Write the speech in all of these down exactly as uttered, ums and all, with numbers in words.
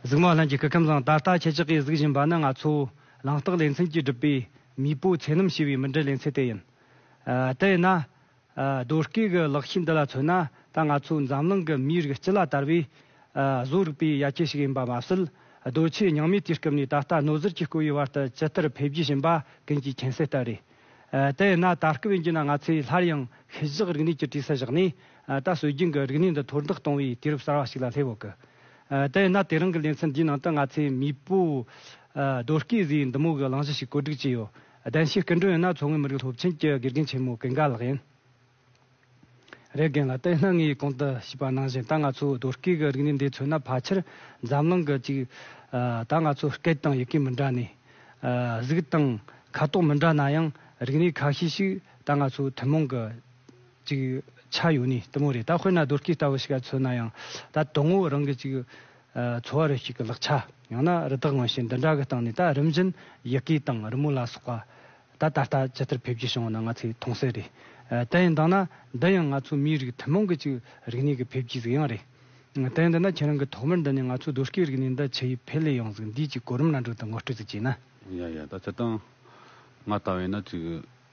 གཟིགས་མོ་ལྷན་གྱི་སྐུ་ཁམས་བཟང་། ད་ལྟ་ཁྱེད་ཅག་གིས་གཟིགས་བཞིན་པ་ནི་ང་ཚོ་གླེང་སྟེགས་ལེ་ཚན་གྱིས་བསྒྲུབས་པའི་མེས་པོའི་ཚེ་རྣམ་ཞེས་པའི་མུ་འབྲེལ་ལེ་ཚན་དེ་ཡིན། ཨ། དེ་ཡིན་ན། ཨ། རྡོ་སྐས་ཀྱི་ལག་ཤེས་འདི་ལ་མཚོན་ན། ད་ང་ཚོའི་འཛམ་གླིང་གི་མིའི་རིགས་སྤྱི་ལ་དར་བའི། ཨ། བཟོ་རིག་པའི་ཡ་གྱལ་ཞིག་ཡིན་པ་མ་ཟད། རྡོ་ཆས་རྙིང་མའི་དུས་སྐབས་ནས་ད་ལྟ་རྣོ་ཟུར་གྱི་བརྐོས་པའི་བར་དུ་ཇི་ལྟར་འཕེལ་རྒྱས་ཕྱིན་པ་ཀུན་གྱིས་མཁྱེན་གསལ་ལྟར་རེད། ཨ། དེ་ཡིན་ན་ད་སྐབས་ཡིན་རྒྱུ་ན་ང་ཚོས་སླར་ཡང་ཤུལ་བཞག་རིག་གནས་ཀྱི་གྲས་སུ་བཞག་ནས། ཨ། ད་སྲོལ་རྒྱུན་གྱི་རིག་གནས་འདི་མཐོར་འདེགས་གཏོང་བའི་དུས་རབས་གསར་བ་ཞིག་ལ་སླེབས་ཡོད་གི། ཨ། དེ་ཡིན་ན་དེ་རིང་གི་ལེ་ཚན་འདིའི་ནང་དུ་ང་ཚོས་མེས་པོ། ཨ། རྡོ་སྐས་ཟེར་འདི་མོ་གི་གླེང་གཞི་ཞིག་བཀོད་སྒྲིག་བྱས་ཡོད། གདན་ཞུའི་སྐུ་མགྲོན་ཡིན་ན་མཚོ་སྔོན་མི་རིགས་སློབ་ཆེན་གྱི་དགེ་རྒན་ཆེན་མོ་ཀུན་དགའ་ལགས་ཡིན། རེད། རྒན་ལགས། དེ་ནི་ངས་གོང་དུ་ཞུས་པ་ནང་བཞིན། ད་ང་ཚོའི་རྡོ་སྐས་ཀྱི་རིག་གནས་འདི་མཚོན་ན་ཕལ་ཆེར་འཛམ་གླིང་གི་ཅིག་ཨ། ད་ང་ཚོ་སྐད་དང་ཡི་གེ་མི་འདྲ་ནས། ཨ། གཟུགས་དང་ཁ་དོག་མི་འདྲ་ན་ཡང་། རིག་གནས་ཁ་ཤས་ཤིག་ད་ང་ཚོ་ཐུན་མོང་གི་ཅིག་ཆགས་ཡོད་ནི་དེ་མོ་རེད། ད་དཔེར་ན་རྡོ་སྐས་ལྟ་བུ་ཞིག་ལ་མཚོན་ན་ཡང་། ད་དང་པོ་རང་གི་ཅིག་ཨ། འཚོ་བ་རུ་ཞིག་གི་ལག་ཆ། ཡང་ན་རི་དྭགས་མངོན་ཤེས་འདི་འདྲ་གི་སྟེང་ནས། ད་རིམ་བཞིན་ཡི་གེ་དང་རི་མོ་ལ་སོགས་པ། ད་ད་ལྟ་ཇི་ལྟར་འཕེལ་རྒྱས་བྱུང་བ་ན་ང་ཚོས་མཐོང་གསལ་རེད། ཨ། དེ་ཡིན་དང་ན་འདི་ཡང་ང་ཚོའི་མིའི་རིགས་ཐུན་མོང་གི་ཅིག་རིག་གནས་ཀྱི་འཕེལ་རྒྱས་ཟིག་ཡང་རེད། དེ་ཡིན་དང་ན་ཁྱེད་རང་གི་ཐོག་མར་འདི་ནས་ང་ཚོའི་རྡོ་སྐས་རིག་གནས་འདི་ཆི་ཡིས་འཕེལ་ལས་ཡོང་ཟིག་འདིའི་ཅིག་གོ་རིམ་རྣམ་འགྲེལ་དང་ངོ་སྤྲོད་ཟིག་བྱས་ན། ཡ་ཡ། ད་སྤྱིར་བཏང་ང་ལྟ་བས་ན་ཅིག་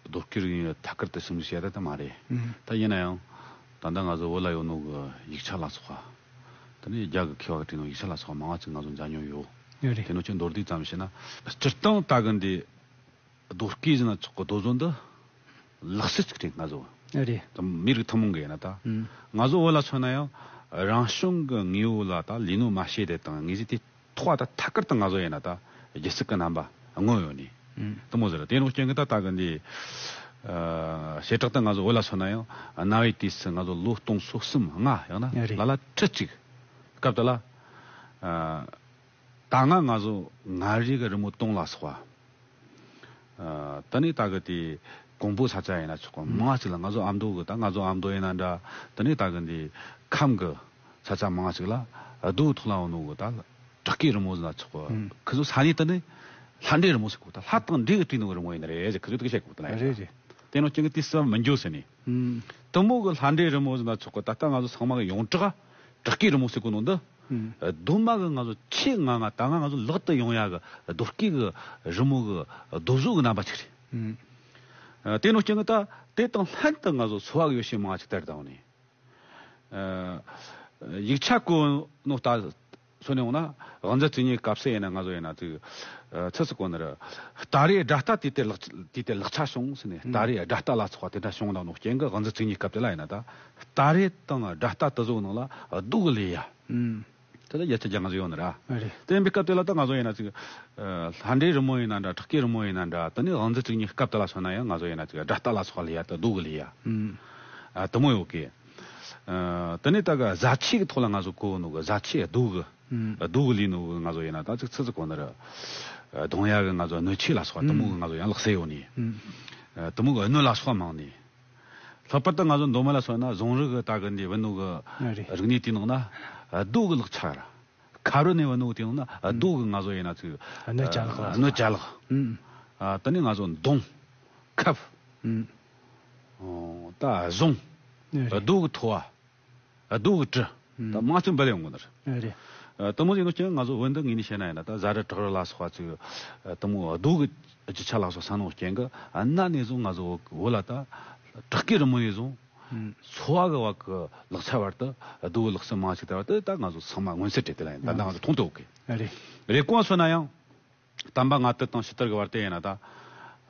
རྡོ་སྐས་རིག་གནས་ཐད་ཀར་དུ་ཞིབ་འཇུག་བྱས་ད་ལྟ་མ་རེད། ཨང་། ད་ཡིན་ན་ཡང་ད་ལྟ་ང་ཚོ་བོད་ལ་ཡོད་ནོ་གི་ཡིག་ཆ་ལ་སོགས་པ། དེ་ནས་རྒྱ་གི་མཁས་པ་གིས་བྲིས་ནོ་ཡིག་ཆ་ལ་སོགས་པ་མང་བ་ཅིག་ང་ཚོ་མཇལ་མྱོང་ཡོད། ཡོད་རེད། དེ་ནོ་ཅིག་མདོར་བསྡུས་ཙམ་བྱས་ན། སྤྱིར་བཏང་ད་གི་འདི་རྡོ་སྐས་ཟེར་ན་ཆོག་གི། རྡོ་བཟོ་འདི་ལག་རྩལ་ཅིག་རེད། ང་ཚོ་རེད། མིའི་རིགས་ཐུན་མོང་གི་ཡིན་ན་ད། ཨང་། ང་ཚོ་བོད་ལ་མཚོན་ན་ཡང་རང་བྱུང་གི་དངོས་པོ་ལ་ད་ལས་སྣོན་མ་བྱས་དེ་དང་དངོས་གཞི་དེ་ཐོག་ད་ཐད་ཀར་དུ་ང་ཚོ་ཡིན་ན་ད་སྒྱུ་རྩལ་གྱི་རྣམ་པ་མངོན་ཡོད་ནི། ཨང་། དེ་མོ་ཟེར། དེ་ནོ་རྐྱེན་གྱིས་ད་ད་གི་འདི། ཨ། བྱེ་བྲག་ཏུ་ང་ཚོ་བོད་ལ་མཚོན་ན་ཡང་གནའ་བོའི་དུས་སུ་ང་ཚོ་ལོ་སྟོང་སོ་གསུམ་ལྔ། ཡང་ན་རེད། ལ་ལ་ཁྲི་གཅིག་སྐབས་དེ་ལ། ཨ། ད་སྔ་ང་ཚོ་མངའ་རིས་ཀྱི་རི་མོ་དུང་ལ་སོགས་པ། ཨ། དེ་ནས་ད་གི་དེ་ཀོང་པོ་ས་ཆ་ཡིན་ན་ཆོག་གི། མང་ཆེ་ལ་ང་ཚོ་ཨ་མདོ་གི། ད་ང་ཚོ་ཨ་མདོ་ཡིན་ན་འདྲ། དེ་ནས་ད་གི་འདི་ཁམས་གི་ས་ཆ་མང་ཆེ་ལ་རྡོ་ཐོག་ལ་ཡོད་ནོ་གི་ད་བྲག་གི་རི་མོ་ཟེར་ན་ཆོག་གི། ཨང་། ཁོ་ཚོ་ས་གནས་དེ་ནི་ལྷ་འདྲེ་རི་མོ་ཟེར་གོ། ད་ལྷ་དང་འདྲེ་གིས་བྲིས་ནོ་གི་རི་མོ་ཡིན་ནི་རེད་ཟེར། ཁོ་ཚོས་དེ་བཤད་གོ། ད་ལ་ཡིན་རེད་རེད། དེ་ནོ་རྐྱེན་གྱིས་དེ་སུ་མི་འགྱོ་ཟེར་ནི། ཨང་། དེ་མོ་གི་ལྷ་འདྲེ་རི་མོ་ཟེར་ན་ཆོག་གི། ད་ལྟ་ང་ཚོ་ཚང་མ་གི་ཡོངས་གྲགས་བྲག་གི་རི་མོ་ཟེར་གོ་ནོ་འདི། ཨང་། རྡོ་མ་གི་ང་ཚོ་ཆེས་སྔ་སྔ་ད་སྔ་ང་ཚོ་ལག་ཏུ་ཡོང་ཡ་གི་རྡོ་སྐས་གི་རི་མོ་གི་རྡོ་བཟོ་གི་རྣམ་པ་ཅིག་རེད། ཨང་། ཨ། དེ་ནོ་རྐྱེན་གྱིས་ད་དེ་དང་ལྷན་དུ་ང་ཚོ་འཚོ་བ་གི་ཡོ་བྱད་མང་ཆེ་དེར་བཏང་ནས། ཨ། ཡིག་ཆ་བརྐོས་ནོ་ལྟ་མཚོན་ནས་འོང་ན། དབུ་འཛིན་བཙུན་མོའི་སྐབས་སུ་ཡིན་ན་ང་ཚོ་ཡིན་ན་ཅིག་ཨ། ཆི་ཟེར་གོ་ནི་རེད། སྟ་རེའི་དགྲ་སྟ་དེ་དེ་ལག་དེ་དེ་ལག་ཆ་བྱུང་ཟེར་ནས། ཨང་། སྟ་རེའི་དགྲ་སྟ་ལ་སོགས་པ་དེ་འདྲ་བྱུང་དང་ནོ་རྐྱེན་གྱིས་དབུ་འཛིན་བཙུན་མོའི་སྐབས་དེ་ལ་ཡིན་ན་ད་སྟ་རེ་དང་དགྲ་སྟ་དེ་ཚོའི་ནང་ལ་རྡོ་གི་ལས་ཡ། ཨང་། དེ་ལ་ཡ་ཆ་རྒྱ་ང་ཚོ་ཡོད་ནི་ར། ཨ་རེད། དེ་ཡིན་པའི་སྐབས་དེ་ལ་ད་ང་ཚོ་ཡིན་ན་ཅིག་ཨ། ལྷ་འདྲེ་རི་མོ་ཡིན་ན་འདྲ། བྲག་གི་རི་མོ་ཡིན་ན་འདྲ། དེ་ནས་དབུ་འཛིན་བཙུན་མོའི་སྐབས་དེ་ལ་མཚོན་ན་ཡང་ང་ཚོ་ཡིན་ན་ཅིག་དགྲ་སྟ་ལ་སོགས་ལས་ཡ་དེ་རྡོ་གི་ལས་ཡ། ཨང་། ཨ། དེ་མོ་ཡོད་གི། ཨ། དེ་ནས་ད་གི་བཟའ་ཆས་ཀྱི་ཐོག་ལ་ང་ཚོ་གོ་ནོ་གི་བཟའ་ཆས་རྡོ་གི། ཨང་། རྡོ་གི་ལས་ནོ་གི་ང་ཚོ་ཡིན་ན་ད་ཅིག་ཆི་ཟེར་གོ་ནི་རེད། ཨ། གདུང་ཡ་གི་ང་ཚོ་སྣོད་ཆས་ལ་སོགས་པ་དེ་མོ་གི་ང་ཚོ་ཡང་ལག་རྩལ་ཡོད་ནི། ཨང་། ཨ། དེ་མོ་གི་སྣོད་ལ་སོགས་པ་མང་ནི། ལྷག་པར་དུ་ང་ཚོ་མདོ་སྨད་ལ་མཚོན་ན་ཟུང་རུ་གི་ད་གི་འདི་བུད་ནོ་གི། ཨ་རེད། རིག་གནས་དེའི་ནང་ན་རྡོ་གི་ལག་ཆ་ར། ཁ་རོ་ནས་བུད་ནོ་གི་དེའི་ནང་ན་རྡོ་གི་ང་ཚོ་ཡིན་ན་ཅིག་སྣོད་ཅ་ལག་ལ། སྣོད་ཅ་ལག་ཨང་། ཨ། དེ་ནས་ང་ཚོ་མདུང་། ཁབ། ཨང་། ཨོ། ད་གཟུངས། ཨ་རེད། རྡོ་གི་ཐོ་བ། རྡོ་གི་གྲི། ཨང་། ད་མང་ཆེ་འབུལ་ཡོང་གི་ནི་རེད། ཨ་རེད། ཨ། དེ་མོ་ཡིན་ནོ་རྐྱེན་ང་ཚོ་བོད་འདི་ངོས་ནས་བཤད་ན་ཡིན་ན་ད་བཟའ་རུ་བྲག་རུ་ལ་སོགས་པ་ཅིག་ཨ། དེ་མོ་རྡོ་གི་རྒྱུ་ཆ་ལ་སོགས་ས་ནོ་རྐྱེན་གྱིས། ཨ། གནའ་ནས་བཟུང་ང་ཚོ་བོད་ལ་ད་བྲག་གི་རི་མོ་ནས་བཟུང་། ཨང་། འཚོ་བ་གི་བར་གི་ལག་ཆ་བར་དུ་རྡོ་གི་ལག་རྩལ་མང་ཆེ་དེ་བར་དུ་ད་ང་ཚོ་ཚང་མ་མངོན་གསལ་རེད། དེ་ལ་ཡིན་ད་ལྟ་ང་ཚོ་མཐོང་དུ་ཡོད་གི། ཨ་རེད། རེབ་གོང་མཚོན་ན་ཡང་། དམ་པ་མངའ་བདག་དང་ཞི་དར་གྱི་བར་དུ་ཡིན་ན་ད།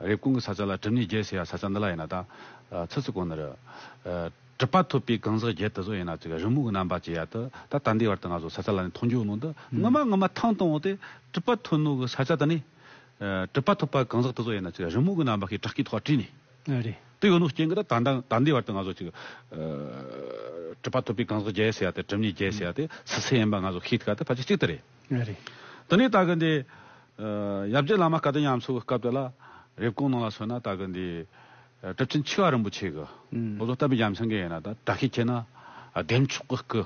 རེབ་གོང་གི་ས་ཆ་ལ་གྲུབ་བརྙེས་རྒྱལ་ཟེར་ཡ་ས་ཆ་འདི་ལ་ཡིན་ན་ད། ཨ། ཆི་ཟེར་གོ་ནི་རེད། ཨ། གྲུབ་པ་ཐོབ་པའི་གང་ཟག་བརྒྱད་དེ་ཚོ་ཡིན་ན་ཅིག་རི་མོ་གི་རྣམ་པ་བྱས་ཡ་དེ་ད་ད་ལྟའི་བར་དུ་ང་ཚོ་ས་ཆ་ལ་ནི་མཐོང་རྒྱུ་ཡོད་ནོ་འདི། ཨང་། ངོ་མ་ངོ་མ་ཐེངས་དང་པོ་དེ་གྲུབ་པ་ཐོབ་ནོ་གི་ས་ཆ་དེ་ནས། ཨ། གྲུབ་པ་ཐོབ་པ་གང་ཟག་དེ་ཚོ་ཡིན་ན་ཅིག་རི་མོ་གི་རྣམ་པ་ཞིག་བྲག་གི་ཐོག་བྲིས་ནས། ཨ་རེད། དེ་ཡོད་ནོ་རྐྱེན་གྱིས་ད་ད་ད་ལྟའི་བར་དུ་ང་ཚོ་ཅིག་ཨ། གྲུབ་པ་ཐོབ་པའི་གང་ཟག་བརྒྱད་ཟེར་ཡ་དེ། གྲུབ་བརྙེས་བརྒྱད་ཟེར་ཡ་དེ་སུ་སུ་ཡིན་པ་ང་ཚོ་ཤེས་ཐུབ་ཡ་དེ་ཕལ་ཆེར་གཅིག་དེ་རེད། ཨ་རེད། དེ་ནས་ད་གི་འདི། ཨ། ཡབ་རྗེ་བླ་མ་སྐལ་ལྡན་རྒྱ་མཚོ་གི་སྐབས་དེ་ལ་རེབ་གོང་ནང་ལ་མཚོན་ན་ད་གི་འདི། ཨ། གྲུབ་ཆེན་ཆེ་བ་རིན་པོ་ཆེ་གིས། ཨང་། འོ་ཟོ་བསྟན་པའི་རྒྱལ་མཚན་གྱི་ཡིན་ན་ད་བཀྲ་ཤིས་འཁྱིལ་ན། ཨ། བདེ་མཆོག་གི་སྐུ།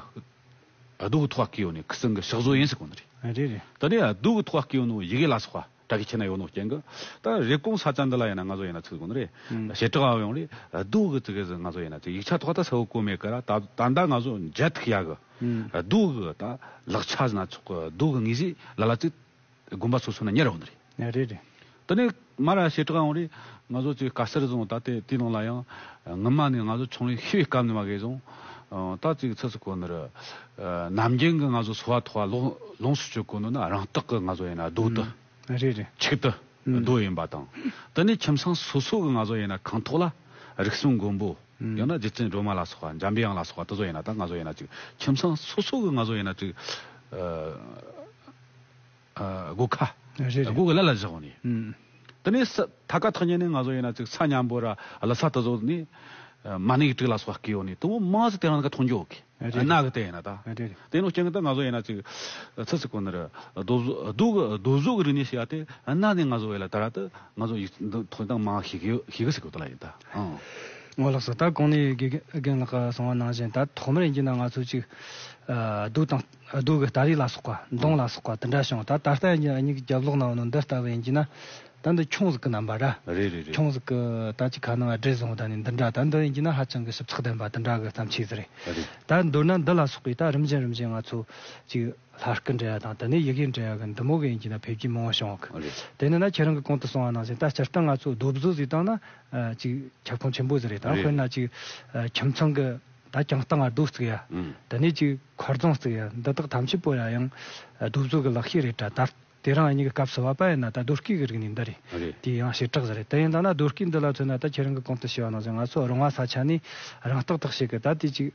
རྡོ་གི་ཐོག་བརྐོས་ཡོད་ནི་ཁུ་སིམ་གི་ཕྱག་བཟོ་ཡིན་ཟེར་གོ་ནི་རེད། ཨ་རེད་རེད། ད་ནི་རྡོ་གི་ཐོག་བརྐོས་ཡོད་ནོ་ཡི་གེ་ལ་སོགས་པ། ད་གི་ཁྱེད་ན་ཡོད་ནོ་རྐྱེན་གི། ད་རེབ་གོང་ས་ཆ་འདི་ལ་ཡིན་ན་ང་ཚོ་ཡིན་ན་ཚིག་གོ་ནི་རེད། ཨང་། བྱེ་བྲག་ཨ་ཡོང་རེད། རྡོ་གི་ཚིག་གི་ང་ཚོ་ཡིན་ན་ཚིག་ཡིག་ཆ་ཐོག་ད་ས་བོ་གོ་མེད་གི་ར། ད་ད་ད་ང་ཚོ་མཇལ་ཐུག་ཡ་གི། ཨང་། རྡོ་གི་ད་ལག་ཆ་ཟེར་ན་ཆོག་གི། རྡོ་གི་དངོས་གཞི་ལ་ལ་ཚིག་དགོན་པ་སོ་སོ་ན་ཉར་ཡོང་ནི་རེད། རེད་རེད། དེ་ནས་མ་ར་བྱེ་བྲག་ཡོང་རེད། ང་ཚོ་ཚིག་དཀའ་སར་བཟུང་ད་དེ་དེའི་ནང་ལ་ཡང་ངོ་མ་ནས་ང་ཚོ་ཆུང་རིང་ཤི་བའི་སྐབས་ནས་མ་གི་བཟུང་། ད་ཚིག་ཚིག་ཚིག་གོ་ནི་རེད། ནམ་རྒྱུན་གི་ང་ཚོ་འཚོ་བ་ཐོག་ལོངས་ལོངས་སུ་སྤྱོད་གོ་ནི་ན་རང་རྟགས་གི་ང་ཚོ་ཡིན་ན་རྡོ་དེ། རེད་རེད། ཆིག་ཏུ་ཨུམ། རྡོ་ཡིན་པ་དང་། དེ་ནས་ཁྱིམ་ཚང་སོ་སོ་གི་ང་ཚོ་ཡིན་ན་ཁང་ཐོག་ལ་རིགས་གསུམ་མགོན་པོ། ཨུམ། ཡང་ན་རྗེ་བཙུན་སྒྲོལ་མ་ལ་སོགས་པ། འཇམ་པའི་དབྱངས་ལ་སོགས་པ་དེ་ཚོ་ཡིན་ན་ད་ང་ཚོ་ཡིན་ན་ཅིག་ཁྱིམ་ཚང་སོ་སོ་གི་ང་ཚོ་ཡིན་ན་ཅིག་ཨ་ཨ་སྒོ་ཁ། རེད་རེད། སྒོ་གི་ལ་ལ་བཞག་ནས། ཨུམ། དེ་ནས་ས་ཐ་ཀ་ཐག་ཉེ་ནས་ང་ཚོ་ཡིན་ན་ཅིག་ས་མཉམ་པོ་ར་ལ་ས་དེ་ཚོ་ནས་མ་ཎི་གི་དྲུག་ལ་སོགས་པ་སྐྱེ་ཡོང་ནས་དེ་མོ་མང་ཙམ་དེ་རང་ག་མཐོང་རྒྱུ་ཡོད་གི། རེད། སྣ་གི་དེ་ཡིན་ན་ད། རེད། དེ་ནོ་རྐྱེན་གི་ད་ང་ཚོ་ཡིན་ན་ཅིག་ཚི་ཚི་གོ་ནི་རེད། རྡོ་བཟོ་རྡོ་གི་རྡོ་བཟོ་གི་རིག་གནས་ཤེས་ཡ་དེ་སྣ་ནས་ང་ཚོ་ཡིན་ལ་ད་ར་དེ་ང་ཚོ་ཡིག་འདི་ཐོན་སྟངས་མང་ཤེས་གི་ཤེས་གི་ཟེར་གི་དེ་ལ་ཡིན་ད། ཨང་། ངོ་ལགས་སོ། ད་གོང་ནས་དགེ་རྒན་ལགས་གསུངས་པ་ནང་བཞིན་ད་ཐོག་མར་ཡིན་གྱི་ན་ང་ཚོ་ཅིག་རྡོ་དང་རྡོ་གི་སྟ་རེ་ལ་སོགས་པ་མདུང་ལ་སོགས་པ་དེ་འདྲ་བྱུང་། ད་ད་ལྟ་ཡིན་གྱི་ན་མྱིག་རྒྱབ་ལོགས་ན་ཡོད་ནོ་འདི་ལྟ་བུ་ཡིན་གྱི་ན། ད་འདི་ཁྱུང་ཟིག་གི་རྣམ་པ་ར། རེད་རེད་རེད། ཁྱུང་ཟིག་གི་ད་ཅི་ཁ་ནང་སྦྲེལ་བཟུང་ད་ནི་འདི་འདྲ། ད་འདི་ཡིན་གྱི་ན་ཧ་ཅང་གི་ཞིབ་ཚགས་ལྡན་པ་དེ་འདྲ་གི་བརྩམས་ཆོས་ཟིག་རེད། རེད། ད་མདོར་ན་འདི་ལ་སོགས་པའི་ད་རིམ་བཞིན་རིམ་བཞིན་ང་ཚོ་ཅིག་ལྷ་སྐུ་འདྲ་ཡ་དང་དེ་ནས་ཡི་གེ་འདྲ་ཡ་གི་འདི་མོ་གི་ཡིན་གྱི་ན་འཕེལ་རྒྱས་མང་བོ་བྱུང་གི། རེད། དེ་ནས་ན་ཁྱེད་རང་གི་གོང་དུ་གསུངས་པ་ནང་བཞིན་ད་སྤྱིར་བཏང་ང་ཚོ་རྡོ་བཟོ་ཟིག་བཏང་ན་ཅིག་ཁྱབ་ཁོངས་ཆེན་པོ་ཟིག་རེད། ད་རེད། དཔེར་ན་ཅིག་ཁྱིམ་ཚང་གི་ད་གྱང་སྟེང་ང་རྡོ་བརྩིགས་ཡ། ཨང་། དེ་ནས་ཅིག་མཁར་རྫོང་བརྩིགས་ཡ། འདི་དག་ཐམས་ཅད་པོ་ཡ་ཡང་རྡོ་བཟོ་གི་ལག་ཤེས་རེད་དྲ། ད་དེ་རིང་ཨ་ནི་གི་སྐབས་སུ་བབ་པ་ཡིན་ན་ད་རྡོ་སྐས་ཀྱི་རིག་གནས་འདི་རེད། རེད། དེ་ཡང་བྱེ་བྲག་ཟིག་རེད། དེ་ཡིན་ད་ན་རྡོ་སྐས་འདི་ལ་མཚོན་ན་ད་ཁྱེད་རང་གི་གོང་དུ་ཞུས་པ་ནང་བཞིན་ང་ཚོ་རོང་བ་ས་ཆ་ནས་རང་རྟགས་ཐག་ཞིག་གི་ད་དེ་ཅིག་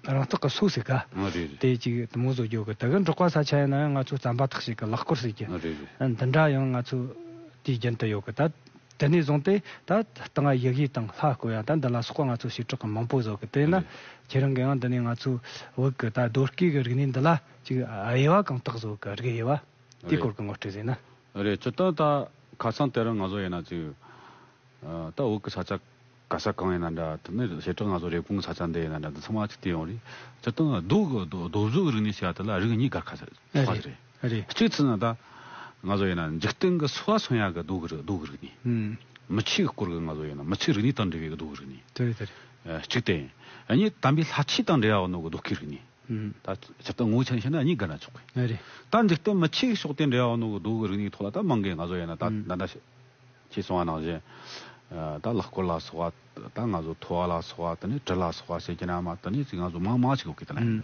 རང་རྟགས་ཀྱི་སོ་ཟེར་ག། ཨ་རེད་རེད། དེ་ཅིག་དེ་མོ་བཟོ་རྒྱུ་གི། དེ་གི་འབྲོག་པ་ས་ཆ་ཡིན་ན་ཡང་ང་ཚོ་རྩམ་པ་ཐག་ཞིག་གི་ལག་སྐོར་ཟེར་གི། ཨ་རེད་རེད། འདི་འདྲ་ཡང་ང་ཚོ་དུས་རྒྱུན་དུ་ཡོད་གི། ད་དེ་ནས་བཟུང་སྟེ་ད་སྟེང་ཡི་གེ་དང་ལྷ་བརྐོ་ཡ་ད་འདི་ལ་སོགས་པ་ང་ཚོ་བྱེ་བྲག་གི་མང་པོ་བཟོ་གི། དེ་ན་རེད། ཁྱེད་རང་གི་ཡང་འདི་ནས་ང་ཚོ་བོད་གི་ད་རྡོ་སྐས་གི་རིག་གནས་འདི་ལ་ཅིག་དབྱེ་བ་གང་དག་བཟོ་གི། རིགས་དབྱེ་བ་དེའི་རེད། སྐོར་གི་ངོ་སྤྲོད་ཟེར་ན། རེད། སྤྱིར་བཏང་ད་ཁ་སང་དེ་རིང་ང་ཚོ་ཡིན་ན་ཅིག་ཨ་ད་བོད་ཀྱི་ས་ཆ་ག་ས་གང་ཡིན་ན་འདྲ། དེ་ནས་བྱེ་བྲག་ང་ཚོ་རེབ་གོང་གི་ས་ཆ་འདི་ཡིན་ན་འདྲ། འདི་ཚང་མ་ཅིག་བལྟས་ཡོང་རེད། སྤྱིར་བཏང་རྡོ་གི་རྡོ་རྡོ་བཟོ་གི་རིག་གནས་ཟེར་ཡ་དེ་ལ་རིགས་གཉིས་བགར་ཁ་ཚ་ཚ་རེད། རེད། གཅིག་ཚུད་ན་ད་ང་ཚོ་ཡིན་ན་འཇིག་རྟེན་གྱི་འཚོ་བ་མཚོན་ཡ་གི་རྡོ་གི་རིག་རྡོ་གི་རིག་གནས། ཨུམ། མི་ཆོས་གི་སྐོར་གི་ང་ཚོ་ཡིན་ན་མི་ཆོས་རིག་གནས་དང་འབྲེལ་བའི་གི་རྡོ་གི་རིག་གནས། དེ་རེད་དེ་རེད། ཨ་གཅིག་དེ་ཡིན། གཉིས་དམ་པའི་ལྷ་ཆོས་དང་འབྲེལ་བ་ཡོད་ནོ་གི་རྡོ་སྐས་རིག་གནས། ཨུམ། ད་སྤྱིར་བཏང་ངོ་བོ་ཆ་ནས་བཤད་ན་གཉིས་བགར་ན་ཆོག་གི། ཨ་རེད། ད་འཇིག་རྟེན་མི་ཆོས་ཕྱོགས་དེ་འབྲེལ་བ་ཡོད་ནོ་གི་རྡོ་གི་རིག་གནས་ཐོག་ལ་ད་མང་གི་ང་ཚོ་ཡིན་ན་ད་ཨུམ། ད་ལྟ་ཁྱེད་གསུངས་པ་ནང་བཞིན་ད་ལག་སྐོར་ལ་སོགས་པ། ད་ང་ཚོ་ཐོ་བ་ལ་སོགས་པ། དེ་ནས་གྲི་ལ་སོགས་པ་བྱེད་ཀྱི་ན་མ། དེ་ནས་ཅིག་ང་ཚོ་མང་མང་ཞིག་ཡོད་གི། དེ་ལ་ཨུམ།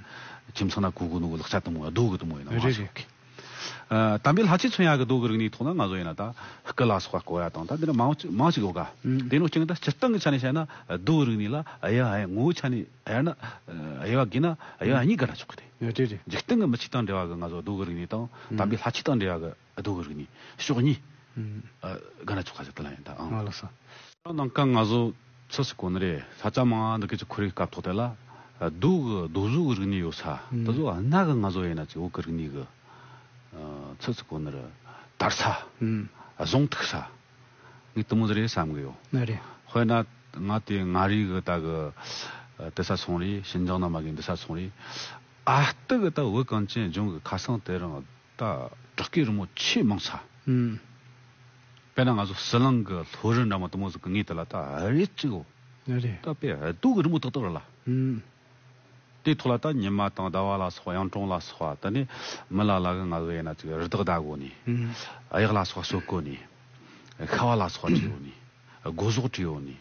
ཁྱིམ་ཚང་ན་གོ་གོ་ནོ་གི་ལག་ཆ་དེ་མོ་རྡོ་གི་དེ་མོ་ཡིན་ན་མང་ཞིག་ཡོད་གི། ཨ་དམ་པའི་ལྷ་ཆོས་མཚོན་ཡ་གི་རྡོ་གི་རིག་གནས་ཐོག་ན་ང་ཚོ་ཡིན་ན་ད་སྐུ་ལ་སོགས་པ་བརྐོ་ཡ་དང་ད་འདི་འདྲ་མང་ཅིག་མང་ཞིག་ཡོད་ག། ཨུམ། དེ་ནོ་རྐྱེན་གྱིས་ད་སྤྱིར་བཏང་གི་ཆ་ནས་བཤད་ན་རྡོ་གི་རིག་གནས་ལ་དབྱེ་བ་ངོ་བོ་ཆ་ནས་དབྱེ་ན་དབྱེ་བ་བགོས་ན་དབྱེ་བ་གཉིས་བགར་ན་ཆོག་གི་རེད། རེད་རེད། འཇིག་རྟེན་གྱི་མི་ཆོས་དང་འབྲེལ་བ་གི་ང་ཚོ་རྡོ་གི་རིག་གནས་དང་། ཨུམ། དམ་པའི་ལྷ་ཆོས་དང་འབྲེལ་བ་གི་རྡོ་གི་རིག་གནས་ཕྱོགས་གཉིས། ཨུམ། ཨ་བགར་ན་ཆོག་ག་ཟེར་དེ་ལ་ཡིན་ད། ཨང་། ཨ་ལགས་སོ། ནང་ཀ་ང་ཚོ་ཚོད་ཟིག་གོ་ནི་རེད། ས་ཆ་མང་འདི་གི་ཅིག་ཁོར་ཡུག་སྐབས་ཐོག་དེ་ལ་རྡོ་གི་རྡོ་བཟོ་གི་རིག་གནས་ཡོད་ས། ཨུམ། དེ་ཚོ་སྣ་གི་ང་ཚོ་ཡིན་ན་ཅིག་བོད་གི་རིག་གནས་གི་ཨ་ཚོད་ཟིག་གོ་ནི་རེད། དར་ས། ཨུམ། རྫོང་མཐུག་ས། ངས་དེ་མོ་ཟིག་རེད་བསམ་གི་ཡོད། ཨ་རེད། དཔེར་ན་ང་དེ་མངའ་རིས་གི་ད་གི་ཨ་འདི་ས་སོང་རེད། ཤིན་ཅང་ན་མ་གི་འདི་ས་སོང་རེད། ཨ་སྟག་གི་ད་བོད་གངས་ཅན་ལྗོངས་གི་ཁ་སང་དེ་རིང་ད་བྲག་བརྐོས་རི་མོ་ཆེས་མང་ས། ཨུམ། དཔེར་ན་ང་ཚོ་ཟི་ལིང་གི་ལྷོ་རི་འདྲ་མོ་དེ་མོ་ཟིག་གི་ངོས་དེ་ལ་ད་རེ་གཅིག་གོ། ཨ་རེད། ད་དཔེ་རྡོ་གི་རི་མོ་ཏག་ཏག་རེད་ལ། ཨུམ། དེའི་ཐོག་ལ་ད་ཉི་མ་དང་ཟླ་བ་ལ་སོགས་པ། གཡུང་དྲུང་ལ་སོགས་པ། ད་ནི་མི་ལ་ལ་གི་ང་ཚོ་ཡིན་ན་ཅིག་རི་དྭགས་བདའ་གོ་ནི། ཨུམ། གཡག་ལ་སོགས་པ་གསོད་གོ་ནི། ཤྭ་བ་ལ་སོགས་པ་བྲིས་ཡོད་ནི། སྒོ་ཟོག་བྲིས་ཡོད་ནི།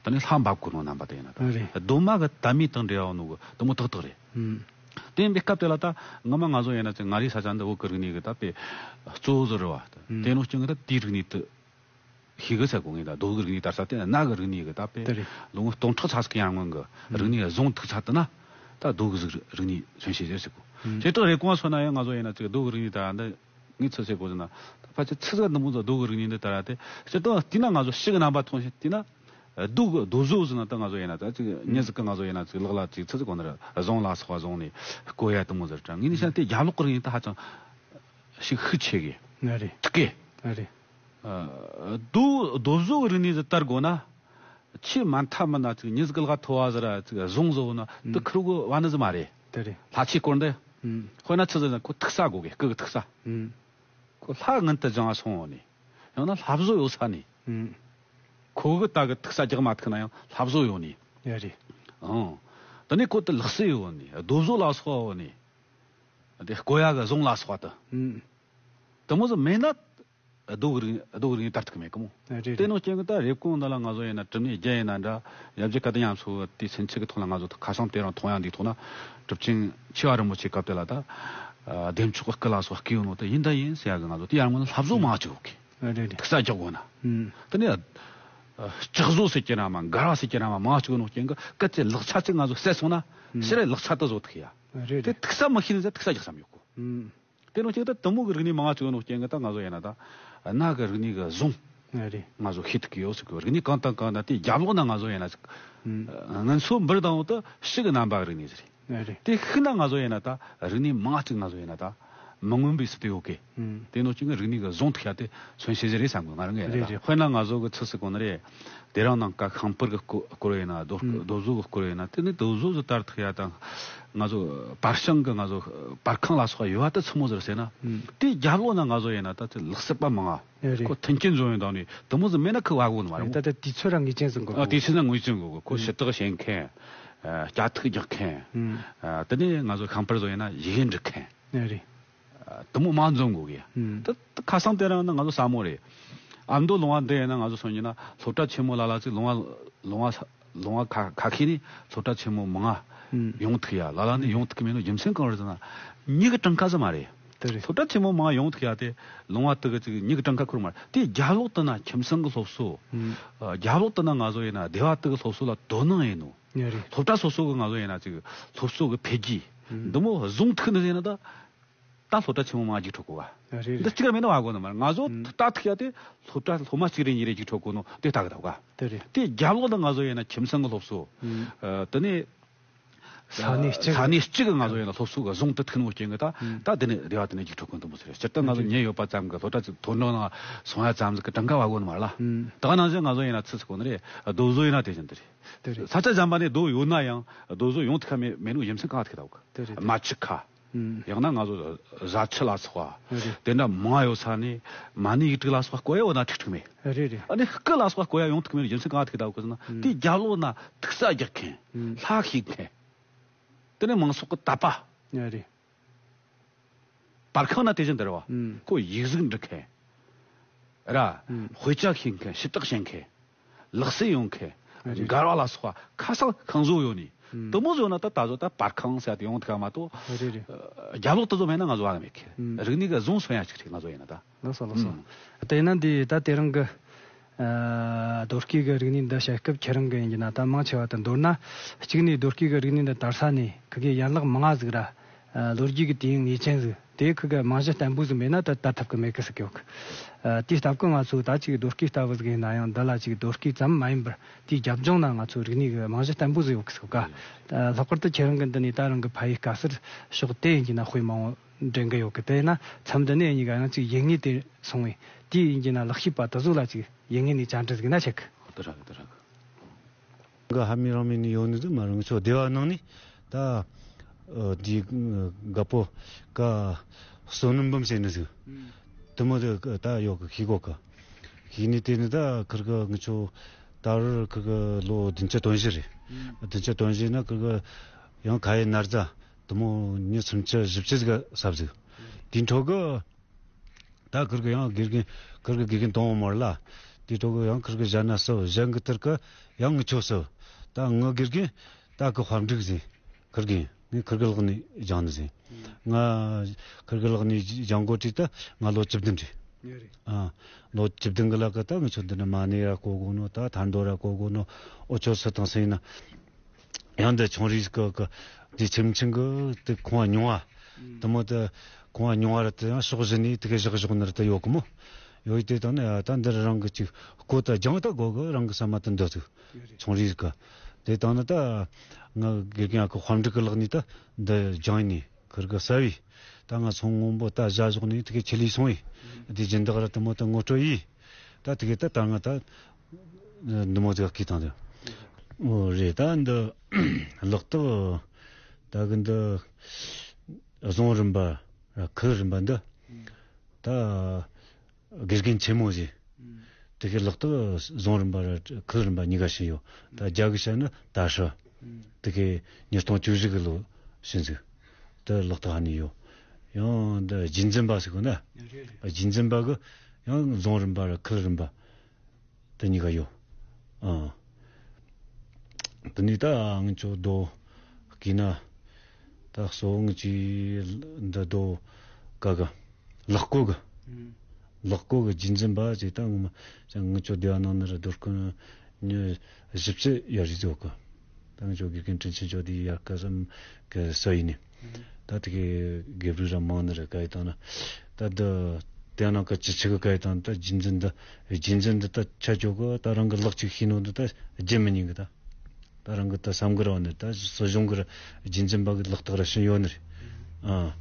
ད་ནི་ལྷ་འབབ་གོ་ནོ་རྣམ་པ་དེ་ཡིན་ན་ད། ཨ་རེད། གདོད་མ་གི་དད་མོས་དང་འབྲེལ་བ་ནོ་གི་དེ་མོ་ཏག་ཏག་རེད། ཨུམ། དེ་ཡིན་པའི་སྐབས་དེ་ལ་ད་ངོ་མ་ང་ཚོ་ཡིན་ན་ཅིག་མངའ་རིས་ས་ཆ་འདི་བོད་ཀྱི་རིག་གནས་གི་ད་དཔེ་གཙོ་བོ་ཟིག་རེད་བ། ཨུམ། དེ་ནོ་རྐྱེན་གི་ད་དེའི་རིག་གནས་དེ་ཤེས་གི་ཟེར་གོ། ངས་ད་རྡོ་གི་རིག་གནས་དར་ས་དེ་སྣ་གི་རིག་གནས་གི་ད་དཔེ། དེ་རེད། ལོ་ངོ་སྟོང་ཕྲག་ཚ་ཟིག་གི་ཡར་སྔོན་གི་ཨུམ། རིག་གནས་རྫོང་མཐུག་ས་དེ་ན་ད་རྡོ་གི་ཟིག་རིག་གནས་མཚོན་བྱེད་ཟེར་གོ། ཨུམ། བྱེ་བྲག་རེབ་གོང་སོང་ན་ཡང་ང་ཚོ་ཡིན་ན་ཅིག་རྡོ་གི་རིག་གནས་དར་ཡ་འདི། ངས་ཚོད་བྱེད་དགོས་ཟེར་ན། ད་ཕལ་ཆེར་ཆི་ཟིག་འདི་མོ་ཚོ་རྡོ་གི་རིག་གནས་འདི་དར་ཡ་དེ། སྤྱིར་བཏང་བལྟས་ན་ང་ཚོ་ཕྱི་གི་རྣམ་པ་མཐོང་ཞིང་བལྟས་ན། རྡོ་གི་རྡོ་བཟོ་ཟེར་ན་ད་ང་ཚོ་ཡིན་ན་ད་ཅིག་མྱི་ཟིག་གི་ང་ཚོ་ཡིན་ན་ཅིག་ལག་ལ་ཅིག་ཚི་ཟིག་གོ་ནི་རེད། བཟུང་ལ་སོགས་པ་བཟུང་ནས་བརྐོ་ཡ་དེ་མོ་ཟེར་དྲ། ངས་ནི་བཤད་དེ་རྒྱབ་ལོགས་གི་རིག་གནས་ད་ཧ་ཅང་ཞིག་ཤུགས་ཆེ་གི། ཨ་རེད། ཐུག་གི། ཨ་རེད། རྡོ་རྡོ་བཟོ་གི་རིག་གནས་ཟིག་དར་དགོས་ན། ཆེས་མ་མཐའ་མི་ན་ཅིག་མྱི་ཟིག་གི་ལག་ཐོ་བ་ཟིག་ར་ཅིག་བཟུང་བཟོ་ན་དེ་ཨུམ། ཁུར་གོ་བ་ནི་ཟིག་མ་རེད། དེ་རེད། ལྷ་ཆོས་སྐོར་འདི། ཨུམ། དཔེར་ན་ཆི་ཟེར་ན་ཁོ་ཐུག་ས་དགོས་གི། སྐུ་གི་ཐུག་ས། ཨུམ། ཁོ་ལྷ་སྔོན་དུ་སྦྱང་བ་སོང་བ་ནས། ཡང་ན་ལྷ་བཟོ་ཡོད་ས་ནས། ཨུམ། ཁོ་གི་ད་གི་ཐུག་ས་རྒྱག་མ་ཐུག་ན་ཡང་ལྷ་བཟོ་ཡོད་ནས། ཡ་རེད། ཨང་། དེ་ནས་ཁོ་དེ་ལག་རྩལ་ཡོད་ནས། རྡོ་བཟོ་ལ་སོགས་ཡོད་ནས། དེ་བརྐོ་ཡ་གི་བཟུང་ལ་སོགས་དུ། ཨུམ། དེ་མོ་ཟིག་མེད་ན། རྡོ་གི་རིག་རྡོ་གི་རིག་གནས་དར་ཐུབ་ཀྱི་མེད་གི་མོ། རེད་རེད། དེ་ནོ་རྐྱེན་གི་ད་རེབ་གོང་འདི་ལ་ང་ཚོ་ཡིན་ན་གྲུབ་གནས་བརྒྱད་ཡིན་ན་འདྲ། ཡབ་རྗེ་བཀའ་བསྟན་ཉམས་གསོ་དེ་ཚན་ཆེ་གི་ཐོག་ལ་ང་ཚོ་ཁ་སང་དེ་རིང་མཐོང་ཡ་འདི་ཐོག་ན། གྲུབ་ཆེན་ཆེ་བ་རིན་པོ་ཆེ་སྐབས་དེ་ལ་ད། ཨ། བདེ་མཆོག་གི་སྐུ་ལ་སོགས་བརྐོས་ཡོད་ནོ་དེ་ཡིན་ད་ཡིན་ཟེར་ཡ་གི་ང་ཚོ་དེ་ཡར་སྔོན་ལ་ལྷ་བཟོ་མང་ཆེ་གི། རེད་རེད། ཐུག་ས་རྒྱག་དགོས་ན། ཨུམ། དེ་ནས། ཨ། ལྕགས་བཟོ་ཟེར་གྱི་ན་མ་འགལ་བ་ཟེར་གྱི་ན་མ་མང་ཆེ་གི་ནོ་རྐྱེན་གི་སྐད་ཅིག་ལག་ཆ་ཅིག་ང་ཚོ་བསད་སོང་ན། ཨུམ། ཕྱིར་ལག་ཆ་དུ་བཟོ་ཐུབ་ཡ། རེད་རེད། དེ་ཐུག་ས་མི་ཤེས་ན་ཟེར་ཐུག་ས་རྒྱག་ས་མི་ཡོད་གོ། ཨུམ། དེ་ནོ་ཅིག་ད་དུ་མོ་གི་རིག་གནས་མང་ང་བཅུག་ནོ་རྐྱེན་གི་ད་ང་ཚོ་ཡིན་ན་ད། གནའ་གི་རིག་གནས་གི་གཟུངས། ཨ་རེད། ང་ཚོ་ཤེས་ཐུབ་ཀྱི་ཡོད་ཟེར་གི། རིག་གནས་གང་དང་གང་ན་དེ་རྒྱབ་ལོགས་ན་ང་ཚོ་ཡིན་ན་ཅིག་ཨུམ། ང་ཚོ་འབུར་དང་འོག་ཏུ་ཕྱི་གི་རྣམ་པ་གི་རིག་གནས་ཟེར། ཨ་རེད། དེ་ཤི་ན་ང་ཚོ་ཡིན་ན་ད་རིག་གནས་མང་ང་ཅིག་ང་ཚོ་ཡིན་ན་ད་མི་མངོན་པའི་སྲིད་དུ་ཡོད་གི། ཨུམ། དེ་ནོ་ཅིག་གི་རིག་གནས་གི་གཟུངས་ཐུག་ཡ་དེ་མཚོན་བྱེད་ཟིག་རེད་བསམ་གི། ང་རང་གི་ཡིན་ན་རེད་ད། རེད། དཔེར་ན་ང་ཚོ་གི་ཚུལ་ཟེར་གོ་ནི་རེད། དེ་རིང་ནངས་ཀ་ཤིང་པར་གི་སྐོར་སྐོར་ཡིན་ན་རྡོ་ཨུམ། རྡོ་བཟོ་གི་སྐོར་ཡིན་ན་དེ་ནི་རྡོ་བཟོ་ཟིག་དར་ཐུག་ཡ་དང་། ང་ཚོ་པར་ཤིང་གི་ང་ཚོ་པར་ཁང་ལ་སོགས་ཡོད་པ་དེ་ཚོ་མོ་ཟིག་ཟེར་ན། ཨུམ། དེའི་རྒྱབ་ལོགས་ན་ང་ཚོ་ཡིན་ན་ད་ཚེ་ལག་རྩལ་པ་མང་ང་། ཨེ་རེད། ཁོ་མཐུན་རྐྱེན་བཟོ་ཡོང་དང་ནི་དེ་མོ་ཟིག་མེད་ན་ཁི་བ་གོ་ནི་མ་རེད་མོ། ད་ལྟ་དུས་ཚོད་རང་ངེས་ཅན་ཟིག་དགོས་ཨ། གོ། དུས་ཚོད་ན་ངེས་ཅན་དགོས་གོ། ཁོ་ཨུམ། ཞུ་དག་བྱེད་མཁན། ཨ། སྐྱ་ཐིག་རྒྱག་མཁན། ཨུམ། ཨ། དེ་ནས་ང་ཚོ་ཤིང་པར་བཟོ་ཡིན་ན་ཡི་གེ་འབྲི་མཁན། ཨེ་རེད། དུ་མོ་མང་འཛོམས་དགོས་གི། ཨུམ། ད་ད་ཁ་སང་དེ་རིང་ན་ང་ཚོ་ས་མོ་རེད། ཨ་མདོ་ལུང་བ་འདི་ཡིན་ན་ང་ཚོ་སོང་ཉིན་ན་སློབ་གྲྭ་ཆེན་མོ་ལ་ལ་ཚིག་ལུང་བ་ལུང་བ་ལུང་བ་ཁ་ཁ་ཤས་ནས་སློབ་གྲྭ་ཆེན་མོ་མང་ང་ཨུམ། ཡོང་ཐུག་ཡ། ལ་ལ་ནས་ཡོང་ཐུག་གི་མེད་ནོ་རྒྱུ་མཚན་གང་རེད་ཟེར་ན། མྱི་གི་གྲངས་ཀ་ཟིག་མ་རེད། དེ་རེད། སློབ་གྲྭ་ཆེན་མོ་མང་ང་ཡོང་ཐུག་ཡ་དེ་ལུང་བ་དེ་གི་ཚིག་མྱི་གི་གྲངས་ཀ་ཁུར་མ་རེད། དེ་རྒྱབ་ལོགས་དེ་ན་ཁྱིམ་ཚང་གི་སློབ་གསོ། ཨུམ། ཨ། རྒྱབ་ལོགས་དེ་ན་ང་ཚོ་ཡིན་ན་སྡེ་བ་དེ་གི་སློབ་གསོ་ལ་དོ་སྣང་ཡིན་ནོ། ཨེ་རེད། སློབ་གྲྭ་སོ་སོ་གི་ང་ཚོ་ཡིན་ན་ཅིག་སློབ་གསོ་གི་འཕེལ་རྒྱས་ཨུམ། འདི་མོ་བཟུང་ཐུབ་ནི་ཟེར་ན་ད། ད་སློབ་གྲྭ་ཆེན་མོ་མང་ང་རྒྱུགས་འཕྲོད་གོ་ག། རེད་རེད། འདི་གཅིག་ར་མེད་ན་བ་གོ་ནི་མ་རེད། ང་ཚོ་ཨུམ། ལྟ་ཐུག་ཡ་དེ་སློབ་གྲྭ་སློབ་མ་གཅིག་རེ་གཉིས་རེ་རྒྱུགས་འཕྲོད་གོ་ནོ་དེ་ལྟ་གི་ད་ག། དེ་རེད། དེ་རྒྱབ་ལོགས་ད་ང་ཚོ་ཡིན་ན་ཁྱིམ་ཚང་གི་སློབ་གསོ། ཨུམ། ཨ། དེ་ནས་ས་གནས་གཅིག་ས་གནས་གཅིག་གི་ང་ཚོ་ཡིན་ན་སློབ་གསོ་གི་བཟུང་དུ་ཐུག་ནོ་རྐྱེན་གི་ད། ཨུམ། ད་དེ་ནས་སྡེ་བ་དེ་ནས་རྒྱུགས་འཕྲོད་གོ་འདི་མོ་ཟེར། སྤྱིར་བཏང་ང་ཚོ་ཨུམ། ཉེ་ཡོད་པ་ཙམ་གི་སློབ་གྲྭ་ཚོ་མཐོ་འབྲིང་ནང་སོང་ཡ་ཙམ་ཟིག་གི་གྲངས་ཀ་བ་གོ་ནི་མ་རེད་ལ། ཨུམ། ད་ག་ནང་བཞིན་ང་ཚོ་ཡིན་ན་ཚུལ་ཟིག་གོ་ནི་རེད། རྡོ་བཟོ་ཡིན་ན་དེ་བཞིན་དེ་རེད། དེ་རེད། ས་ཆ་གཞན་པ་ནས་རྡོ་ཡོད་ན་ཡང་རྡོ་བཟོ་ཡོང་ཐུབ་ཁ་མེད་མེད་ནོ་རྒྱུ་མཚན་གང་ཐུག་ད་གོ། དེ་རེད། རྨ་ཆུ་ཁ། ཨུམ། ཡང་ན་ང་ཚོ་བཟའ་ཆུ་ལ་སོགས་པ། རེད། དེ་འདྲ་མང་ཡོད་ས་ནས་མ་ཎི་ཡིག་དྲུག་ལ་སོགས་པ་བརྐོ་ཡ་འོ་ན་ཁྲིག་ཁྲིག་མེད། རེད་རེད། ཨ་ནི་སྐུ་ལ་སོགས་པ་བརྐོ་ཡ་ཡོང་ཐུབ་མེད་རྒྱུ་མཚན་གང་ཐུག་ད་གོ་ཟེར་ན། ཨུམ། དེའི་རྒྱབ་ལོགས་ན་ཐུག་ས་རྒྱག་མཁན། ཨུམ། ལྷ་ཤེས་མཁན། དེ་ནས་མང་ཚོགས་ཀྱི་དད་པ། རེད། པར་ཁང་ན་དེ་བཞིན་དུ་རེད་བ། ཨུམ། ཁོ་ཡིག་གཟུགས་འབྲི་མཁན། ར། ཨུམ། དཔེ་ཆ་ཤེས་མཁན། ཞུ་དག་བྱེད་མཁན། ལག་རྩལ་ཡོང་མཁན། རེད། མགར་བ་ལ་སོགས་པ་ཁ་སང་ཤིང་བཟོ་ཡོད་ནི། ཨུམ། དུ་མོ་བཟོ་ན་ད་ད་བཟོ་ད་པར་ཁང་ཟེར་ཡ་དེ་ཡོང་ཐུག་མ་གཏོགས། རེད་རེད། རྒྱབ་ལོགས་དུ་བཟོ་མེད་ན་ང་ཚོ་བ་མེད་མཁན། ཨུམ། རིག་གནས་ཀྱི་བཟུང་སོན་ཡ་ཞིག་རེད་ང་ཚོ་ཡིན་ན་ད། ལགས་སོ་ལགས་སོ། ཨུམ། དེས་ན་འདི་ད་དེ་རིང་གི་ཨ། རྡོ་སྐས་ཀྱི་རིག་གནས་འདི་བཤད་སྐབས་ཁྱེད་རང་གི་ཡིན་གྱི་ན་ད་མང་ཆེ་བ་དང་མདོར་ན། གཅིག་ནས་རྡོ་སྐས་ཀྱི་རིག་གནས་འདི་དར་ས་ནས་ཁི་གེ་ཡན་ལག་མང་ང་ཟིག་ར། ཨ། ལོ་རྒྱུས་ཀྱི་དུས་ཡུན་ངེས་ཅན་ཟིག་དེ་ཁི་གེ་རྨང་གཞི་བརྟན་པོ་ཟིག་མེད་ན་ད་དར་ཐུབ་ཀྱི་མེད་ཀི་ཟེར་གི་ཡོད་གི། ཨ། དེའི་སྟབས་ཀྱིས་ང་ཚོ་ད་ཅིག་རྡོ་སྐས་ལྟ་བུ་ཟིག་ཡིན་ན་ཡང་འདི་ལ་ཅིག་རྡོ་སྐས་ཙམ་མ་ཡིན་པར་དེའི་རྒྱབ་ལྗོངས་ན་ང་ཚོ་རིག་གནས་ཀྱི་རྨང་གཞི་བརྟན་པོ་ཟིག་ཡོད་གི་ཟེར་གི། ཨ། ལྷག་པར་དུ་ཁྱེད་རང་གི་འདི་ནས་ད་རང་གི་ཕ་ཡུལ་དཀར་སེར་ཕྱོགས་དེ་ཡིན་གྱི་ན་དཔེ་མང་བོ་འདྲེན་གི་ཡོད་གི། དེས་ན་མཚམས་འདི་ནས་གཉིས་ཀ་ཡང་ཅིག་ཡིན་ངེས་དེ་སོང་བས་དེ་ཡིན་གྱི་ན་ལག་ཤེས་པ་དེ་ཚོ་ལ་ཅིག་ཡིན་ངེས་ནས་བཅར་འདྲི་ཟིག་ན་ཆེ་གི། ཨོ་ད་རག་གི་ད་རག་གི། ང་ཧ་མི་རང་མི་ནི་ཡོད་ནི་དུ་མ་རང་ཚོ་སྡེ་བ་ནང་ནི་ད་ཨ་དེ་དགའ་པོ་ཀ་བསོད་ནམས་འབུམ་ཟེར་ནི་ཟིག་དུ་མོ་དེ་ད་ཡོད་གི་ཤི་གོ་གི། ཤི་ནི་དེ་ནི་ད་ཁིར་གི་ང་ཚོ་ད་རུ་ཁིར་གི་ལོ་བདུན་ཅུ་དོན་བཞི་རེད། བདུན་ཅུ་དོན་བཞི་ན་ཁིར་གི་ཡང་ཁ་ཡེ་ནར་ཛ་དུ་མོ་ཉི་སུམ་ཅུ་བཞི་བཅུ་ཟིག་ས་ཟིག་དེ་འཕྲོ་གི། ད་ཁིར་གི་ཡང་དགེ་རྒན་ཁིར་གི་དགེ་རྒན་དང་པོ་མོར་ལ། དེ་ཐོག་གི་ཡང་ཁིར་གི་གཞན་ན་སུ་གཞན་གི་ཐུར་གི་ཡང་ངི་ཆོ་སུ། ད་ངི་དགེ་རྒན་ད་གི་དཔལ་འབྲུག་ཟེར་ཁིར་གི་ངི་ཁིར་གི་ལག་ནས་སྦྱངས་ནི་ཟེར། ང་ཁིར་གི་ལག་ནས་སྦྱངས་གོ་དུས་ད་ང་ལོ་བཅུ་བདུན་རེད། ཨ། ལོ་བཅུ་བདུན་གི་ལ་གི་ད་ངི་ཆོ་འདི་ནི་མ་ཎི་ར་གོ་གོ་ནོ། ད་ཐར་འདོན་ར་གོ་གོ་ནོ། འུ་ཆོ་སུ་དང་སུ་ཡིན་ན། ཡང་འདི་ཆུང་རིས་ཀྱི་ཀྱི་འདི་ཁྱིམ་ཆུང་གི་དེ་ཁང་བ་ཉུང་བ། དེ་མོ་དེ་ཁང་བ་ཉུང་བ་ར་དེ་ཡང་ཕྱོགས་བཞི་ནས་དེ་ག་བཞག་བཞག་ནི་ར་དེ་ཡོད་གི་མོ། ཡོད་དེ་དང་ནི་ད་འདི་རང་གི་ཅིག་བརྐོ་ད་སྦྱང་ད་དགོ་གི། རང་གི་ས་མ་དེ་འདི་ཚུགས་ཆུང་རིས་ཀྱི། དེ་དང་ནི་ད་ང་དགེ་རྒན་ཨ་ཁུ་དཔལ་འབྲུག་གི་ལག་ནས་ད་འདི་སྦྱང་ནས་ཁིར་གི་ས་བའི་ད་ང་ཚོང་སྔོན་པོ་ད་བཞག་བཞག་ནས་དེ་ག་ཆེ་ལས་སོང་བས་དེ་སྦྱིན་བདག་ར་དེ་མོ་དེ་ངོ་སྤྲོད་ཡིས། ད་དེ་ག་ད་ད་ང་ད་འདི་མོ་ཟིག་གི་དང་དེ། འོ་རེད། ད་འདི་ལག་རྟགས་ད་གི་འདི་བཟུང་རིམ་པ་ར་ཁུར་རིམ་པ་འདི་ ད་དགེ་རྒན་ཆེན་མོ་ཟིག་ཨུམ། དེ་གའི་ལག་རྟགས་རྫོང་རིམ་པ་ར་ཁུལ་རིམ་པ་གཉིས་ཀ་ཕྱིན་ཡོད། ད་རྒྱ་གི་བཤད་ན་ད་ཧྲི། ཨུམ། དེ་གའི་ཉིས་སྟོང་བཅུ་བཞི་གི་ལོ་ཕྱིན་ཟིག་ད་ལག་རྟགས་ཧ་ནི་ཡོད། ཡང་འདི་རྒྱུན་འཛིན་པ་ཟེར་གོ་ན། རེད་རེད། རྒྱུན་འཛིན་པ་གི་ཡང་རྫོང་རིམ་པ་ར་ཁུལ་རིམ་པ་དེ་གཉིས་ཀ་ཡོད། ཨང་། དེ་ནས་ད་ང་ཚོ་རྡོ་བརྐོས་ན་ད་གཙོ་བོ་ང་ཚོའི་འདི་རྡོ་ཀ་གི་ལག་བརྐོས་གི་ཨུམ། ལག་བརྐོས་གི་རྒྱུན་འཛིན་པ་ཅིག་ད་ངོ་མ་ང་ཚོ་སྡེ་བ་ནང་ན་ར་རྡོ་རྐུ་མི་བཞི་བཅུ་ཡར་རེད་ཟེར་གི་ད་ང་ཚོ་དགེ་རྒན་དྲིན་ཆེན་མཆོག་དེའི་ཡར་ཀ་སམ་གི་ས་ཡིན་ནི། ད་དེ་གའི་དགེ་ཕྲུག་ར་མང་ནི་ར་ག་ཡི་དང་ན། ད་འདི་དེ་ནང་གི་ཅི་ཆི་གི་ག་ཡི་དང་ད་རྒྱུན་འཛིན་འདི་རྒྱུན་འཛིན་འདི་ད་ཆ་ཆོག་གི་ད་རང་གི་ལག་ཅིག་ཤེས་ནོ་འདི་ད་རྒྱུན་མི་ཉན་གི་ད། ད་རང་གི་ད་བསམ་གི་ར་བ་ནི་ད་སྲིད་གཞུང་གི་ར་རྒྱུན་འཛིན་པ་གི་ལག་རྟགས་ར་ཤི་ཡོད་ནི་རེད། ཨ།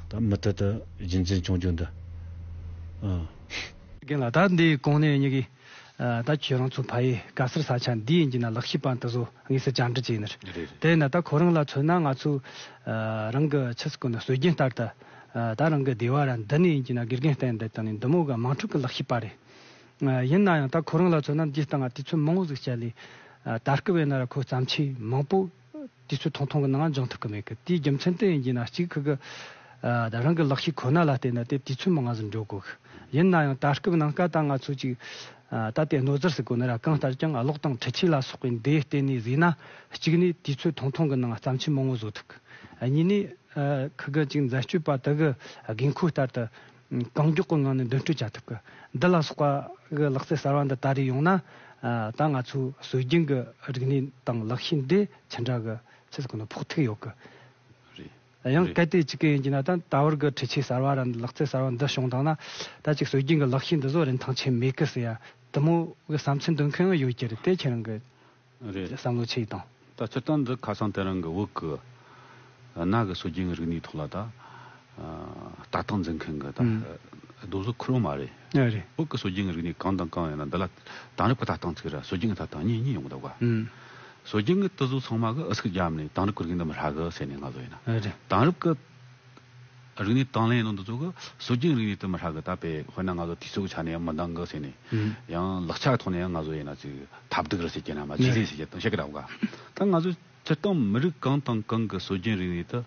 ད་མི་ད་ད་རྒྱུན་འཛིན་ཆུང་ཆུང་འདི། ཨ། རྒན་ལགས་ད་འདི་གོང་ནས་ཉིད་ཀྱི། ཨ། ད་ཁྱེད་རང་ཚོ་ཕ་ཡུལ་དཀར་གསལ་ས་ཆ་འདི་ཡིན་གྱི་ན་ལག་ཤེས་པ་དེ་ཚོ་དངོས་སུ་བཅར་འདྲི་བྱས་ནི་རེད། རེད་རེད། དེ་ན་ད་ཁོ་རང་ལ་མཚོན་ན་ང་ཚོ། ཨ། རང་གི་ཆི་ཟིག་གོ་ན་སྲོལ་རྒྱུན་ལྟར་དུ། ཨ། ད་རང་གི་སྡེ་བ་ར་འདི་ནས་ཡིན་གྱི་ན་དགེ་རྒན་བསྟེན་འདི་དང་ནི་འདི་མོ་གི་དམངས་ཁྲོད་ཀྱི་ལག་ཤེས་པ་རེད། ཨ། ཡིན་ན་ཡང་ད་ཁོ་རང་ལ་མཚོན་ན་འདི་སྟེང་ང་དུས་ཚོད་མང་བོ་ཟིག་བསྐྱལ་ལས། ཨ། ད་སྐབས་ཡིན་ན་ར་ཁོ་བརྩམས་ཆོས་མང་པོ་དུས་ཚོད་ཐུང་ཐུང་གི་ནང་འབྱུང་ཐུབ་ཀྱི་མེད་གི་དེའི་རྒྱུ་མཚན་དེ་ཡིན་གྱི་ན་གཅིག་ཁོ་གི། ཨ། ད་རང་གི་ལག་ཤེས་ཁོ་ན་ལ་བལྟས་ན་དེ་དུས་ཚོད་མང་ང་ཟིག་འགྲོ་དགོས་གི་ཡིན་ན་ཡང་ད་སྐབས་ནང་ཀ་ད་ང་ཚོ་ཅིག་ཨ། ད་དེ་རྣོ་ཟུར་ཟེར་གོ་ནི་ར་གང་ལྟར་ཀྱང་གློག་དང་འཕྲུལ་ཆས་ལ་སོགས་པའི་འདི་བརྟེན་ནས་བཟོས་ན་གཅིག་ནས་དུས་ཚོད་ཐུང་ཐུང་གི་ནང་བརྩམས་ཆོས་མང་བོ་བཟོ་ཐུབ་གི་གཉིས་ནས། ཨ། ཁི་གི་ཅིག་འཛད་སྤྱོད་པ་དེ་གི་དགོས་མཁོ་ལྟར་དུ་གང་མགྱོགས་ཀྱི་ངང་ནས་འདོན་སྤྲོད་བྱ་ཐུབ་གི་འདི་ལ་སོགས་པ་གི་ལག་རྩལ་གསར་བ་འདི་ད་རེས་ཡོང་ན། ཨ། ད་ང་ཚོའི་སྲོལ་རྒྱུན་གི་རིག་གནས་དང་ལག་ཤེས་འདི་ཆི་འདྲ་གི་ཆི་ཟེར་གོ་ནི་ཕོག་ཐུག་ཡོད་གི་རེད། ཡང་རེད། གལ་ཏེ་གཅིག་གི་ཡིན་གྱི་ན་ད་ད་བར་གི་འཕྲུལ་ཆས་གསར་བ་ར་ལག་རྩལ་གསར་བ་འདི་བྱུང་བཏང་ན་ད་ཅིག་སྲོལ་རྒྱུན་གི་ལག་ཤེས་འདི་ཚོ་རིན་ཐང་ཆེ་མེད་གི་ཟེར་ཡ་དེ་མོ་གི་བསམ་ཚུལ་འདོན་མཁན་ཡང་ཡོད་ཀྱི་རེད། དེ་ཁྱེད་རང་གི་རེད། བསམ་བློ་ཆི་ཡིན་དང་། ད་སྤྱིར་བཏང་འདི་ཁ་སང་དེ་རིང་གི་བོད་གི་གནའ་གི་སྲོལ་རྒྱུན་གི་རིག་གནས་ཐོག་ལ་ད་ལྟ་སྟངས་འཛིན་མཁན་གི་ད་ཨུམ། རྡོ་བཟོ་ཁུར་བོ་མ་རེད། ཨ་རེད། བོད་གི་སྲོལ་རྒྱུན་གི་རིག་གནས་གང་དང་གང་ཡིན་ན་འདི་ལ་དེང་རབས་གི་ལྟ་སྟངས་ཚིག་ར་སྲོལ་རྒྱུན་གི་ལྟ་སྟངས་གཉིས་གཉིས་ཡོང་གི་འདུག་ག་ཨུམ། སྲོལ་རྒྱུན་གི་དེ་ཚོ་ཚང་མ་གི་ཨུ་ཚུགས་བརྒྱབ་ནས་དེང་རབས་གི་རིག་གནས་འདི་མི་ཧྲ་གི་ཟེར་ནས་ང་ཚོ་ཡིན་ན། ཨ་རེད། དེང་རབས་གི་རིག་གནས་དང་ལེན་ཡོང་དུས་ཚོད་གི་སྲོལ་རྒྱུན་རིག་གནས་དེ་མི་ཧྲ་གི་ད་དཔེ་དཔེར་ན་ང་ཚོ་དུས་ཚོད་ཀྱི་ཆ་ནས་ཡང་མི་འདང་གི་ཟེར་ནས། ཨུམ། ཡང་ལག་ཆ་གི་ཐོག་ནས་ཡང་ང་ཚོ་ཡིན་ན་ཅིག་ཐབས་སྡུག་རེད་ཟེར་གྱི་ན་མ་ཇི་ལེ་ཟེར་གྱི་དང་བཤད་གི་ར་བ་ག་ད་ང་ཚོ་སྤྱིར་བཏང་མི་རིགས་གང་དང་གང་གི་སྲོལ་རྒྱུན་རིག་གནས་དེ་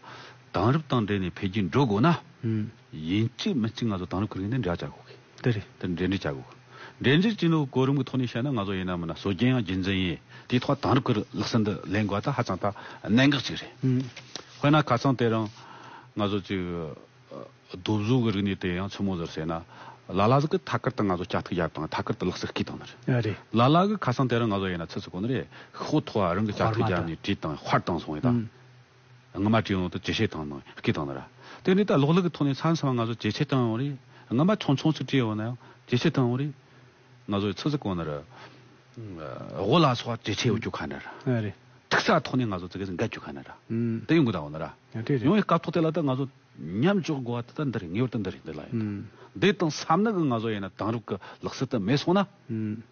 དེང་རབས་དང་འབྲེལ་ནས་འཕེལ་རྒྱས་འགྲོ་དགོས་ན། ཨུམ། ཡིན་གཅིག་མིན་གཅིག་ང་ཚོ་དེང་རབས་ཀྱི་རིག་གནས་འབྲེལ་བ་བྱ་དགོས་གི་དེ་རེད། དེ་འབྲེལ་འདྲིས་བྱ་དགོས་གི་འབྲེལ་འདྲིས་བྱེད་ནོ་གོ་རིམ་གྱི་ཐོག་ནས་བཤད་ན་ང་ཚོ་ཡིན་ན་མིན་ན་སྲོལ་རྒྱུན་ཡང་རྒྱུན་འཛིན་ཡིན། དེའི་ཐོག་དེང་རབས་ཀྱི་ལག་རྩལ་འདི་ལེན་དགོས་ད་ཧ་ཅང་ད་གནད་འགག་ཅིག་རེད། ཨུམ། དཔེར་ན་ཁ་སང་དེ་རིང་ང་ཚོ་ཅིག་རྡོ་བཟོ་གི་རིག་གནས་དེ་ཡང་ཆི་མོ་ཟེར་ཟེར་ན། ལ་ལ་ཟིག་གིས་ཐད་ཀར་དུ་ང་ཚོ་ལྕགས་ཐིག་བརྒྱབ་དང་ཐད་ཀར་དུ་ལག་རྩལ་བརྐུས་བཏང་ནི་རེད། ཨ་རེད། ལ་ལ་གིས་ཁ་སང་དེ་རིང་ང་ཚོ་ཡིན་ན་ཆི་ཟེར་གོ་ནི་རེད། ཤོག་ཐོ་བ་རང་གི་ལྕགས་ཐིག་བརྒྱབ་ནས་བྲིས་དང་དཔར་བཏང་སོང་ཡིན་ད། ཨུམ། ངོ་མ་བྲིས་ཡོང་དུ་ཇེ་ཆེ་བཏང་ནང་བརྐུས་བཏང་ནི་ར། དེ་ནི་ད་གློག་ཀླད་ཀྱི་ཐོག་ནས་མཚམས་མཚམས་ང་ཚོ་ཇེ་ཆེ་བཏང་ཡོང་རེད། ངོ་མ་ཆུང་ཆུང་ཅིག་བྲིས་ཡོང་ན་ཡང་ཇེ་ཆེ་བཏང་ཡོང་རེད། ང་ཚོ་ཆི་ཟིག་གོ་ནི་ར། འོ་ལ་སོགས་ཇེ་ཆེ་ཡོང་རྒྱུ་ཁ་ནི་ར། ཨ་རེད། ཐིག་ས་ཐོག་ནས་ང་ཚོ་ཙི་གེ་ཟིག་འགལ་རྒྱུ་ཁ་ནི་ར། ཨུམ། དེ་ཡོང་གི་ད་འོ་ནི་ར། ཡང་དེ་རེད། ཡོང་བའི་སྐབས་ཐོག་དེ་ལ་ད་ང་ཚོ་མཉམ་འཇོག་དགོས་པ་དེ་ད་འདི་རེད། ངེས་པར་དུ་འདི་རེད་འདི་ལ་ཡིན་ད། ཨུམ། འདི་དང་བསམ་ནི་གི་ང་ཚོ་ཡིན་ན་དེང་རབས་ཀྱི་ལག་རྩལ་དེ་མེད་སོང་ན། ཨུམ།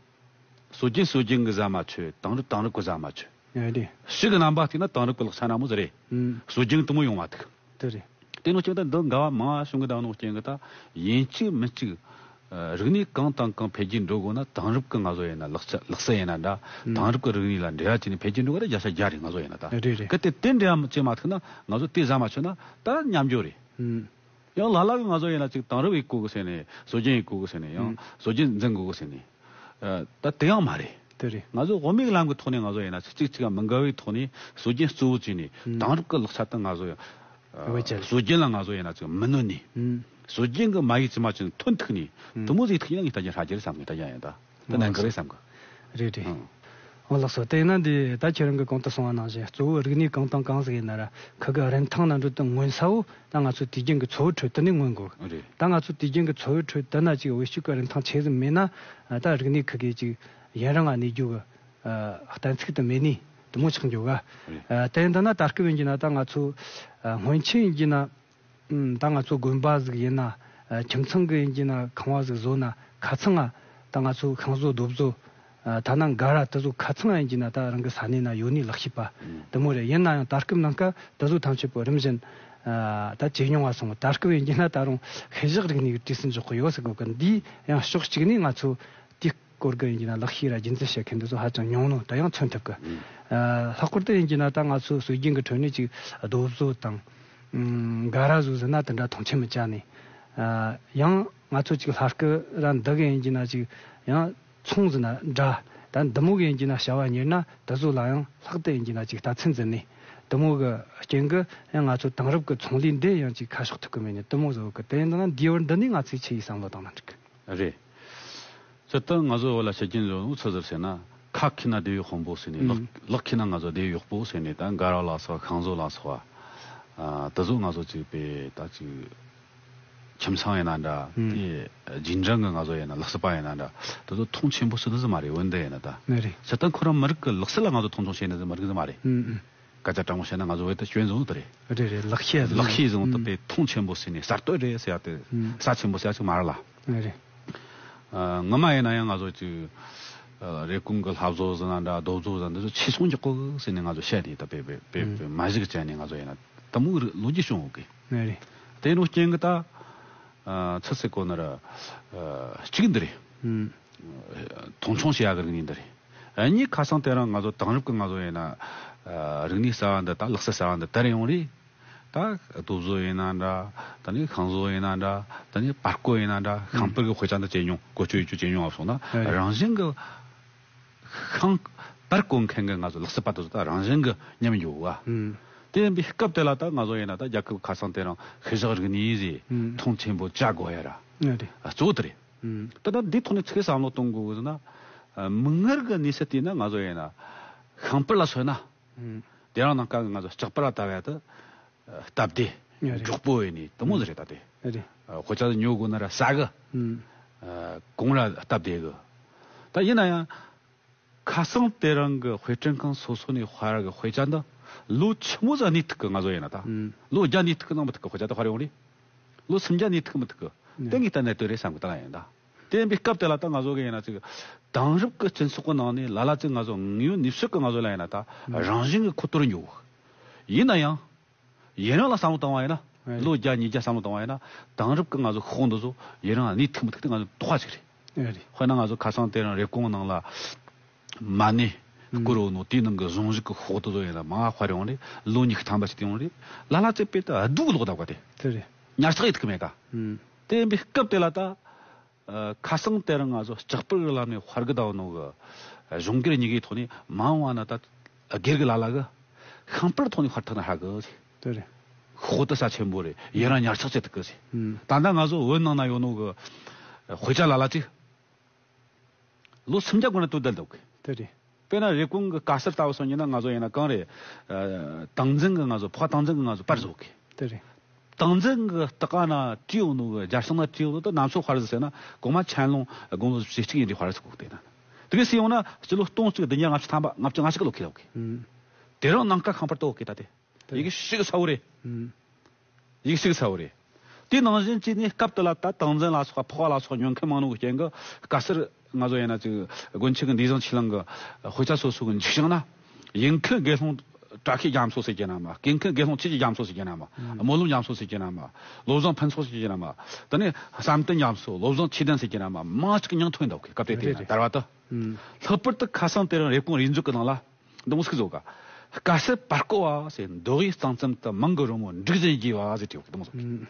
སྲོལ་རྒྱུན་སྲོལ་རྒྱུན་གི་ཟ་མ་ཆོད། དེང་རབས་དེང་རབས་གི་ཟ་མ་ཆོད། ཡ་དེ། ཕྱི་གི་རྣམ་པ་བལྟས་ན་དེང་རབས་གི་ལག་ཆ་ནག་མོ་ཟིག་རེད། ཨུམ། སྲོལ་རྒྱུན་དེ་མོ་ཡོང་མ་ཐུབ། དེ་རེད། དེ་ནོ་ཅིག་ད་འདི་འགལ་བ་མང་བ་བྱུང་གི་ད་ནོ་རྐྱེན་གི་ད་ཡིན་གཅིག་མིན་གཅིག་རིག་གནས་གང་དང་གང་འཕེལ་རྒྱས་འགྲོ་དགོས་ན་དེང་རབས་གི་ང་ཚོ་ཡིན་ན་ལག་ཆ་ལག་རྩལ་ཡིན་ན་འདྲ། ཨུམ། དེང་རབས་གི་རིག་གནས་ལ་འབྲེལ་བ་བྱས་ནས་འཕེལ་རྒྱས་འགྲོ་གི་ད་བརྒྱ་ཆ་བརྒྱ་རེད། ང་ཚོ་ཡིན་ན་ད། རེད་རེད། གལ་ཏེ་དེ་འབྲེལ་བ་བྱེད་མ་ཐུབ་ན་ང་ཚོ་དེ་ཟ་མ་ཆོད་ན་ད་མཉམ་འཇོག་རེད། ཨུམ། ཡང་ལ་ལ་གི་ང་ཚོ་ཡིན་ན་ཅིག་དེང་རབས་ཡིན་དགོས་གི་ཟེར་ནས་སྲོལ་རྒྱུན་ཡིན་དགོས་གི་ཟེར་ནས་ཡང་ཨུམ། སྲོལ་རྒྱུན་འཛིན་དགོས་གི་ཟེར་ནས། ཨ། ད་དེ་ཡང་མ་རེད། དེ་རེད། ང་ཚོ་དབུ་མའི་ལམ་གི་ཐོག་ནས་ང་ཚོ་ཡིན་ན་ཚིག་གཅིག་གཅིག་ག་མི་འགལ་བའི་ཐོག་ནས་སྲོལ་རྒྱུན་གཙོ་བོ་བྱས་ནས་ཨུམ། དེང་རབས་ཀྱི་ལག་ཆ་དེ་ང་ཚོ་ཡང་། བེད་སྤྱད། སྲོལ་རྒྱུན་ལ་ང་ཚོ་ཡིན་ན་ཅིག་མི་གནོད་ནས། ཨུམ། སྲོལ་རྒྱུན་གི་མ་ཡིག་ཇི་མ་ཇི་བཞིན་མཐུན་ཐུག་ནས། ཨུམ། དེ་མོ་ཟིག་ཐུག་ཡིན་ན་ངས་ལྟ་རྒྱུ་ཧྲ་རྒྱུ་རེད་བསམ་གི་ལྟ་རྒྱུ་ཡིན་ད། དེ་ནང་གི་རེད་བསམ་གི། རེད་རེད། ཨང་། འོ་ལགས་སོ། དེས་ན་འདི་ད་ཁྱེད་རང་གིས་གོང་དུ་གསུངས་པ་ནང་བཞིན་གཙོ་བོ་རིག་གནས་གང་དང་གང་ཟིག་ཡིན་ན་ར་ཁུ་གི་རིན་ཐང་ནང་འགྲོ་དུ་མངོན་ས་བོ་ད་ང་ཚོ་དུས་རྒྱུན་གྱི་འཚོ་བའི་ཁྲོད་དུ་ནས་མངོན་དགོས། རེད། ད་ང་ཚོ་དུས་རྒྱུན་གྱི་འཚོ་བའི་ཁྲོད་དུ་ན་ཅིག་བེད་སྤྱོད་ཀྱི་རིན་ཐང་ཆེ་ཟིག་མེད་ན་ད་རིག་གནས་ཁུ་གི་ཅིག་ཡུན་རིང་ང་གནས་རྒྱུ་གི་གཏན་ཚིགས་དུ་མེད་ནི་དུ་མོ་ཆགས་འགྱོ་ག་ཨ། དེ་ཡིན་ད་ན་ད་སྐབས་ཡིན་གྱི་ན་ད་ང་ཚོ་སྔོན་ཆད་ཡིན་གྱི་ན། ཨུམ། ད་ང་ཚོ་དགོན་པ་ཟིག་ཡིན་ན། ཨ། ཁྱིམ་ཚང་གི་ཡིན་གྱི་ན་ཁང་བ་ཟིག་བཟོ་ན་ཁ་ཚང་ང་ད་ང་ཚོ་ཤིང་བཟོ་རྡོ་བཟོ། ཨ། ཐ་ན་འགའ་ར་དེ་ཚོ་ཁ་ཚང་ཡིན་གྱི་ན་ད་རང་གི་ས་གནས་ན་ཡོད་ནི་ལག་ཤེས་པ་དེ་མོ་རེད། ཡིན་ན་ཡང་ད་སྐབས་ནང་ཀ་དེ་ཚོ་ཐམས་ཅད་པོ་རིམ་བཞིན་ ཨ་ད་ཇེ་ཉུང་བ་སོང་། ད་སྐབས་ཡིན་གྱི་ན་ད་རུང་ཤུལ་བཞག་རིག་གནས་ཀྱི་གྲས་སུ་འཇོག་གི་ཡོད་ཟེར་གོ་གི། འདིའི་ཡང་ཕྱོགས་གཅིག་ནས་ང་ཚོ་དེའི་སྐོར་གྱི་ཡིན་གྱི་ན་ལག་ཤེས་ར་རྒྱུན་འཛིན་བྱེད་མཁན་འདི་ཚོ་ཧ་ཅང་ཉུང་ནོ་ད་ཡང་མཚོན་ཐུབ་གི། ཨ་ལྷག་པར་དུ་ཡིན་གྱི་ན་ད་ང་ཚོ་སྲོལ་རྒྱུན་གྱི་ཁྲོད་ནས་ཅིག་རྡོ་བཟོ་དང་། ཨ་ག་ར་བཟོ་ཟེར་ན་དེ་འདྲ་མཐོང་ཆེན་མི་བྱ་ནས། ཨ་ཡང་ང་ཚོ་ཅིག་ལྷ་སྐུ་ར་འདི་གི་ཡིན་གྱི་ན་ཅིག་ཡང་ཚོང་ཟེར་ན་འདྲ། ད་འདི་མོ་གི་ཡིན་གྱི་ན་བྱ་བ་གཉེར་ན་དེ་ཚོ་ལ་ཡང་ལྷག་ཏུ་ཡིན་གྱི་ན་ཅིག་ལྟ་ཚུལ་འཛིན་ནས། དེ་མོ་གི་རྐྱེན་གྱིས་ཡང་ང་ཚོ་དེང་རབས་ཀྱི་ཚོང་ལས་འདི་ཡང་ཅིག་ཁ་ཕྱོགས་ཐུབ་ཀྱི་མེད་ནས་དེ་མོ་བཟོ་གི། དེ་ཡིན་ན་འདིའི་བར་འདི་ནས་ང་ཚོས་ཆེ་བའི་བསམ་བློ་བཏང་ན་འགྲིག་གི། རེད། སྤྱིར་བཏང་ང་ཚོ་བོད་ལ་བཤད་ཀྱིན་ཡོད་ནོ་ཆི་ཟིག་ཟེར་ན། ཁ་ཁེ་ན་སྡེ་བའི་དཔོན་པོ་ཟེར་ནས། ལག་ལག་ཁེ་ན་ང་ཚོ་སྡེ་བའི་གཡོག་པོ་ཟེར་ནས། ད་འགར་བ་ལ་སོགས་ཤིང་བཟོ་ལ་སོགས་པ། ཨ་དེ་ཚོ་ང་ཚོ་ཅིག་པའི་ད་ཅིག་ཁྱིམ་ཚང་ཡིན་ན་འདྲ། ཨུམ། དེ་རྗེས་འབྲང་གི་ང་ཚོ་ཡིན་ན་ལག་རྩལ་པ་ཡིན་ན་འདྲ། དེ་ཚོ་མཐོང་ཆེན་པོ་བྱེད་ནི་ཟིག་མ་རེད། འོན་ཏེ་ཡིན་ན་ད། ནི་རེད། སྤྱིར་བཏང་ཁོ་རང་མི་རིགས་ཀྱི་ལག་རྩལ་ལ་ང་ཚོ་མཐོང་ཆུང་བྱེད་ནི་ཟིག་མི་རིགས་ཟིག་མ་རེད། ཨུམ་ཨུམ། སྐད་ཆ་དྲང་མོ་བཤད་ན་ང་ཚོ་བོད་དུ་སྐྱོན་བཟང་དེ་རེད། རེད་རེད། ལག་ཤེས་ཟིག་ལག་ཤེས་བཟང་དེ། ཨུམ། དཔེ་མཐོང་ཆེན་པོ་བྱས་ནས་གསར་གཏོད་རེད་ཟེར་ཡ་དེ། ཨུམ། རྩ་ཆེན་པོ་བྱས་ཡ་ཅིག་མ་རེད་ལ། རེད། ཨ་ངོ་མ་ཡིན་ན་ཡང་ང་ཚོ་ཅིག་ཨ་རེབ་གོང་གི་ལྷ་བཟོ་ཟེར་ན་འདྲ། རྡོ་བཟོ་ཟེར་ན་འདི་ཚོ་ཆེ་སོང་རྒྱག་གོ་ཟེར་ནས་ང་ཚོ་བཤད་ནས། ད་དཔེ་དཔེ་དཔེ་ཨུམ། དཔེ་མ་གཞི་གི་བྱས་ནས་ང་ཚོ་ཡིན་ན་དེ་མོ་གི་ལོ་རྒྱུས་བྱུང་ཡོད་གི། རེད། དེ་ནོ་རྐྱེན་གྱིས་ད་ཨ་ཆི་ཟེར་གོ་ནི་ར། ཨ་གཅིག་འདི་རེད། ཨུམ། མཐོང་ཆུང་བྱེད་ཡག་གི་རིག་གནས་འདི་རེད། ཨ་གཉིས་ཁ་སང་དེ་རིང་ང་ཚོ་དེང་རབས་ཀྱི་ང་ཚོ་ཡིན་ན། ཨ་རིག་གནས་གསར་བ་འདི་དང་ལག་རྩལ་གསར་བ་འདི་དར་ཡོང་རེད། ད་རྡོ་བཟོ་ཡིན་ན་འདྲ། ད་ནི་ཤིང་བཟོ་ཡིན་ན་འདྲ། ད་ནི་པར་བརྐོ་ཡིན་ན་འདྲ། ཤིང་པར་གྱི་དཔེ་ཆ་འདི་ཇེ་ཉུང་། བཀོལ་སྤྱོད་ཡོད་རྒྱུ་ཇེ་ཉུང་བ་སོང་ན། ཨ་རེད། རང་བཞིན་གྱི་ཤིང་པར་བརྐོ་མཁན་གྱི་ང་ཚོ་ལག་རྩལ་པ་དེ་ཚོ་ད་རང་བཞིན་གྱི་ཉམས་འགྱོ་བ། ཨུམ། དེ་ཡིན་པའི་སྐབས་དེ་ལ་ད་ང་ཚོ་ཡིན་ན་ད་རྒྱལ་ཁབ་ཁ་སང་དེ་རིང་ཤུལ་བཞག་རིག་གནས་ཟེར། ཨུམ། མཐོང་ཆེན་པོ་བྱ་དགོས་ཡ་ར། ཨ་རེད། གཙོ་བོ་དེ་རེད། ཨུམ། ད་ལྟ་འདིའི་ཐོག་ནས་ཆི་བསམ་བློ་གཏོང་དགོས་ཟེར་ན། ཨ་མིག་སྔར་གྱི་གནས་ཚུལ་དེ་ན་ང་ཚོ་ཡིན་ན་ཤིང་པར་ལ་མཚོན་ན། ཨུམ། དེ་རིང་ནངས་ཀ་གི་ང་ཚོ་ལྕགས་པར་ལ་བལྟ་བ་དེ། ཨ་སྟབས་བདེ། ཨ་རེད། མགྱོགས་པོ་ཡིན་ནི་དེ་མོ་ཟིག་རེད་ད་དེ། ཨ་རེད། ཨ་དཔེ་ཆ་ཉོ་དགོས་ན་ར་ཟ་གི། ཨུམ། ཨ་གོང་ར་སྟབས་བདེ་གི། ད་ཡིན་ན་ཡང་། ཁ་སང་དེ་རིང་གི་དཔེ་སྐྲུན་ཁང་སོ་སོ་ནས་དཔར་གི་དཔེ་ཆ་འདི་ལོ་ཆི་མོ་ཟིག་གནས་ཐུབ་གི། ང་ཚོ་ཡིན་ན་ད། ཨུམ། ལོ་བརྒྱ་གནས་ཐུབ་གི་ནང་མི་ཐུབ་གི། དཔེ་ཆ་ད་དཔར་ཡོང་རེད། ལོ་སུམ་བརྒྱ་གནས་ཐུབ་གི་མི་ཐུབ་གི། ཨུམ། དེ་ངས་ད་གནད་དོན་རེད་བསམ་གི། ད་ཡིན་ད། དེ་ཡིན་པའི་སྐབས་དེ་ལ་ད་ང་ཚོ་གི་ཡིན་ན་ཅིག་དེང་རབས་ཀྱི་སྤྱི་ཚོགས་ཀྱི་ནང་ནས་ལ་ལ་ཅིག་ང་ཚོ་དངོས་ཡོད་གནས་ཚུལ་གྱི་ང་ཚོ་ལ་ཡིན་ན་ད། ཨུམ། རང་བཞིན་གྱི་ཁོ་ཐོར་འགྱོ་གི། ཡིན་ན་ཡང་། ཡུན་རིང་ལ་བསམ་བློ་བཏང་བ་ཡིན་ན། ཨེ། ལོ་བརྒྱ་ཉིས་བརྒྱ་བསམ་བློ་བཏང་བ་ཡིན་ན། དེང་རབས་ཀྱི་ང་ཚོ་ཤོག་ཁག་འདི་ཚོ་ཡུན་རིང་གནས་ཐུབ་མི་ཐུབ་དེ་ང་ཚོ་དོགས་པ་ཅིག་རེད། ཨེ་རེད། དཔེར་ན་ང་ཚོ་ཁ་སང་དེ་རིང་རེབ་གོང་ནང་ལ་མ་ཎི་ཨུམ། བསྐོར་ཡོད་ནོ་དེའི་ནང་གི་གཟུངས་གཞུག་གི་ཤོག་དེ་ཚོ་ཡིན་ན་མང་བ་དཔར་ཡོང་རེད། ལོ་ཉི་ཤུ་ཐམ་པ་ཅིག་དེ་ཡོང་རེད། ལ་ལ་ཙེ་པེ་ད་སྡུག་ལོག་ད་བ་དེ། དེ་རེད། ཉར་ཚགས་ཡེད་ཐུབ་མེད་ཀ། ཨུམ། དེ་ཡིན་པའི་སྐབས་དེ་ལ་ད། ཨ་ཁ་སང་དེ་རིང་ང་ཚོ་ལྕགས་པར་གྱི་ལམ་ནས་དཔར་གི་བསྡད་ནོ་གི་གཞུང་སྒེར་གཉིས་ཀའི་ཐོག་ནས་མ་འོངས་པ་ན་ད་སྒེར་གྱི་ལ་ལ་གི་ཤིང་པར་ཐོག་ནས་དཔར་ཐུབ་ན་ཧ་གི། དེ་རེད། ཤོག་དེ་རྩ་ཆེན་པོ་རེད། ཡུན་རིང་ཉར་ཚགས་བྱེད་ཐུབ་གི་ཟེར། ཨུམ། ད་ལྟ་ང་ཚོ་བོད་ནང་ན་ཡོད་ནོ་གི་དཔེ་ཆ་ལ་ལ་ཅིག་ལོ་སུམ་བརྒྱ་འགོར་ན་དུས་བསྡད་འདུག་གི། དེ་རེད། དཔེར་ན་རེབ་གོང་གི་དཀར་གསལ་ལྟ་བུ་སོང་ཉིན་ན་ང་ཚོ་ཡིན་ན་གང་རེད། ཨ་ཏིང་འཛིན་གྱི་ང་ཚོ་འཕགས་པ་ཏིང་འཛིན་གྱི་ང་ཚོ་པར་བཟོ་གི། དེ་རེད། ཏིང་འཛིན་གྱི་སྟེང་ན་བྲིས་ཡོད་ནོ་གི་རྒྱ་གཞུང་ན་བྲིས་ཡོད་ནོ་དེ་ནམ་སོ་དཔར་ཟིག་ཟེར་ན་གོང་མ་ཆན་ལུང་དགུང་ལོ་བཞི་བཅུ་ཡིན་དུས་དཔར་ཟིག་གོ་དེ་ན། དེ་གི་སྲིད་ཡོང་ན་སྤྱི་ལོ་སྟོང་གཅིག་བདུན་བརྒྱ་ལྔ་བཅུ་ཐམ་པ། ལྔ་བཅུ་ང་གཅིག་གི་ལོ་ཁེལ་ལོ་གི། ཨུམ། དེ་རིང་ནངས་ཀ་ཤིང་པར་ཏོ་གི་ད་དེ། དེ་ཡི་གེ་ཞིག་ཚ་བོ་རེད། ཨུམ། ཡིག་ཞིག་ཚ་བོ་རེད། དེ་ནང་བཞིན་གྱི་ནས་སྐབས་དེ་ལ་ད་ཏིང་འཛིན་ལ་སོགས་པ་འཕགས་པ་ལ་སོགས་ཉོ་མཁན་མང་ནོ་གི་རྐྱེན་གྱིས་དཀར་གསལ་ང་ཚོ་ཡིན་ན་ཅིག་དགོན་ཆེན་གྱི་འདུས་བཟང་ཆོས་གླིང་གི་དཔེ་ཆ་སོ་སོ་གི་འཇིག་བྱང་ན། ཡིན་མཁན་དགེ་སློང་བཀྲ་ཤིས་རྒྱ་མཚོ་ཟེར་གྱི་ན་མ། སྐྱེ་མཁན་དགེ་སློང་ཆོས་ཀྱི་རྒྱ་མཚོ་ཟེར་གྱི་ན་མ། ཨུམ། སྨོན་ལམ་རྒྱ་མཚོ་ཟེར་གྱི་ན་མ། བློ་བཟང་ཕུན་ཚོགས་ཟེར་གྱི་ན་མ། དེ་ནས་བསམ་གཏན་རྒྱ་མཚོ། བློ་བཟང་ཆོས་ལྡན་ཟེར་གྱི་ན་མ། མང་ཅིག་མྱིང་ཐོན་འདུག་གི་སྐབས་དེ་དེ་ཡིན་ན། རེད་རེད། དར་བ་དུ། ཨུམ། ལྷག་པར་དུ་ཁ་སང་དེ་རིང་རེབ་གོང་རིག་མཛོད་ཀྱི་ནང་ལ། འདི་མོ་ཟིག་བཟོ་ག། དཀར་གསལ་པར་བརྐོ་བ་ཟེར། མདོ་དབུས་གཙང་གསུམ་དུ་མང་གི་རོལ་མོ་འབྲུག་བཞིན་རྒྱས་པ་ཟེར་བྲིས་ཡོད་གི། འདི་མོ་ཟིག་ཨུམ།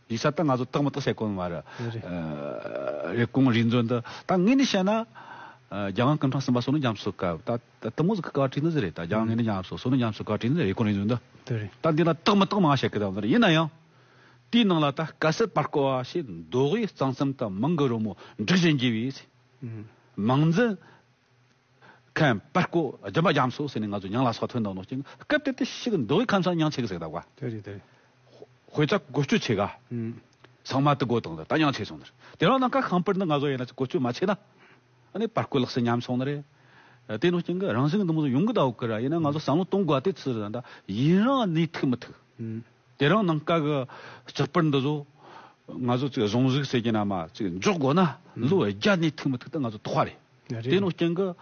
ཡིག་ཆ་ད་ང་ཚོ་ཏག་མི་ཏག་བཤད་གོ་ནི་མ་རེད། རེད། ཨ་རེབ་གོང་རིག་མཛོད་འདི་ད་ངས་ནི་བཤད་ན། ཨ་རྒྱལ་དབང་སྐུ་ཕྲེང་གསུམ་པ་བསོད་ནམས་རྒྱ་མཚོའི་སྐབས་ད་ད་དེ་མོ་ཟིག་གི་སྐབས་བྲིས་ནི་ཟིག་རེད། ད་རྒྱལ་དབང་ཨུམ། ངེས་ནི་རྒྱ་མཚོ་བསོད་ནམས་རྒྱ་མཚོའི་སྐབས་བྲིས་ནི་ཟིག་རེད། རེབ་གོང་རིག་མཛོད་འདི། དེ་རེད། ད་འདི་ལ་ཏག་མི་ཏག་མང་བཤད་གི་ད་ཡིན་ན་ཡང་། དེའི་ནང་ལ་ད་དཀར་གསལ་པར་བརྐོ་བ་ཞེས་མདོ་དབུས་གཙང་གསུམ་དུ་མང་གི་རོལ་མོ་འབྲུག་བཞིན་རྒྱས་པའི། ཨུམ། མིང་འཛིན་མཁན་པར་བརྐོ་སྦྱིན་པ་རྒྱ་མཚོ་ཟེར་ནས་ང་ཚོ་མྱིང་ལ་སོགས་ཐོན་འདུག་ནོ་ཅིག་སྐབས་དེ་དེ་ཞིག་མདོ་དབུས་ཁམས་གསུམ་མྱིང་ཆེ་གི་ཟེར་གདའ་བ། དེ་རེད་དེ་རེད། དཔེ་ཆ་བཀོལ་སྤྱོད་ཆེ་ག། ཨུམ། ཚང་མ་དེ་གོ་དང་ད་མྱིང་ཆེ་སོང་ནི་རེད། དེ་རིང་ནངས་ཀ་ཤིང་པར་འདི་ང་ཚོ་ཡིན་ན་ཅིག་བཀོལ་སྤྱོད་མ་ཆེ་ན། ཨ་ནི་པར་བརྐོ་ལག་རྩལ་ཉམས་སོང་ནི་རེད། དེ་ནོ་རྐྱེན་གྱིས་རང་བཞིན་གྱི་འདི་མོ་ཟིག་ཡོང་གི་ད་འོ་གི་ར། ཡིན་ན་ང་ཚོ་བསམ་བློ་གཏོང་དགོས་པ་དེ་ཚོ་རེད། ད་ཡུན་རིང་གནས་ཐུབ་མི་ཐུབ། ཨུམ། དེ་རིང་ནངས་ཀ་གི་ལྕགས་པར་འདི་ཚོ་ང་ཚོ་ཅིག་གཟུངས་གཞུག་ཟེར་གྱི་ན་མ། ཅིག་འཇོག་དགོས་ན་ཨུམ། ལོ་བརྒྱ་གནས་ཐུབ་མི་ཐུབ་དེ་ང་ཚོ་དོགས་པ་རེད། རེད། དེ་ནོ་རྐྱེན་གྱིས་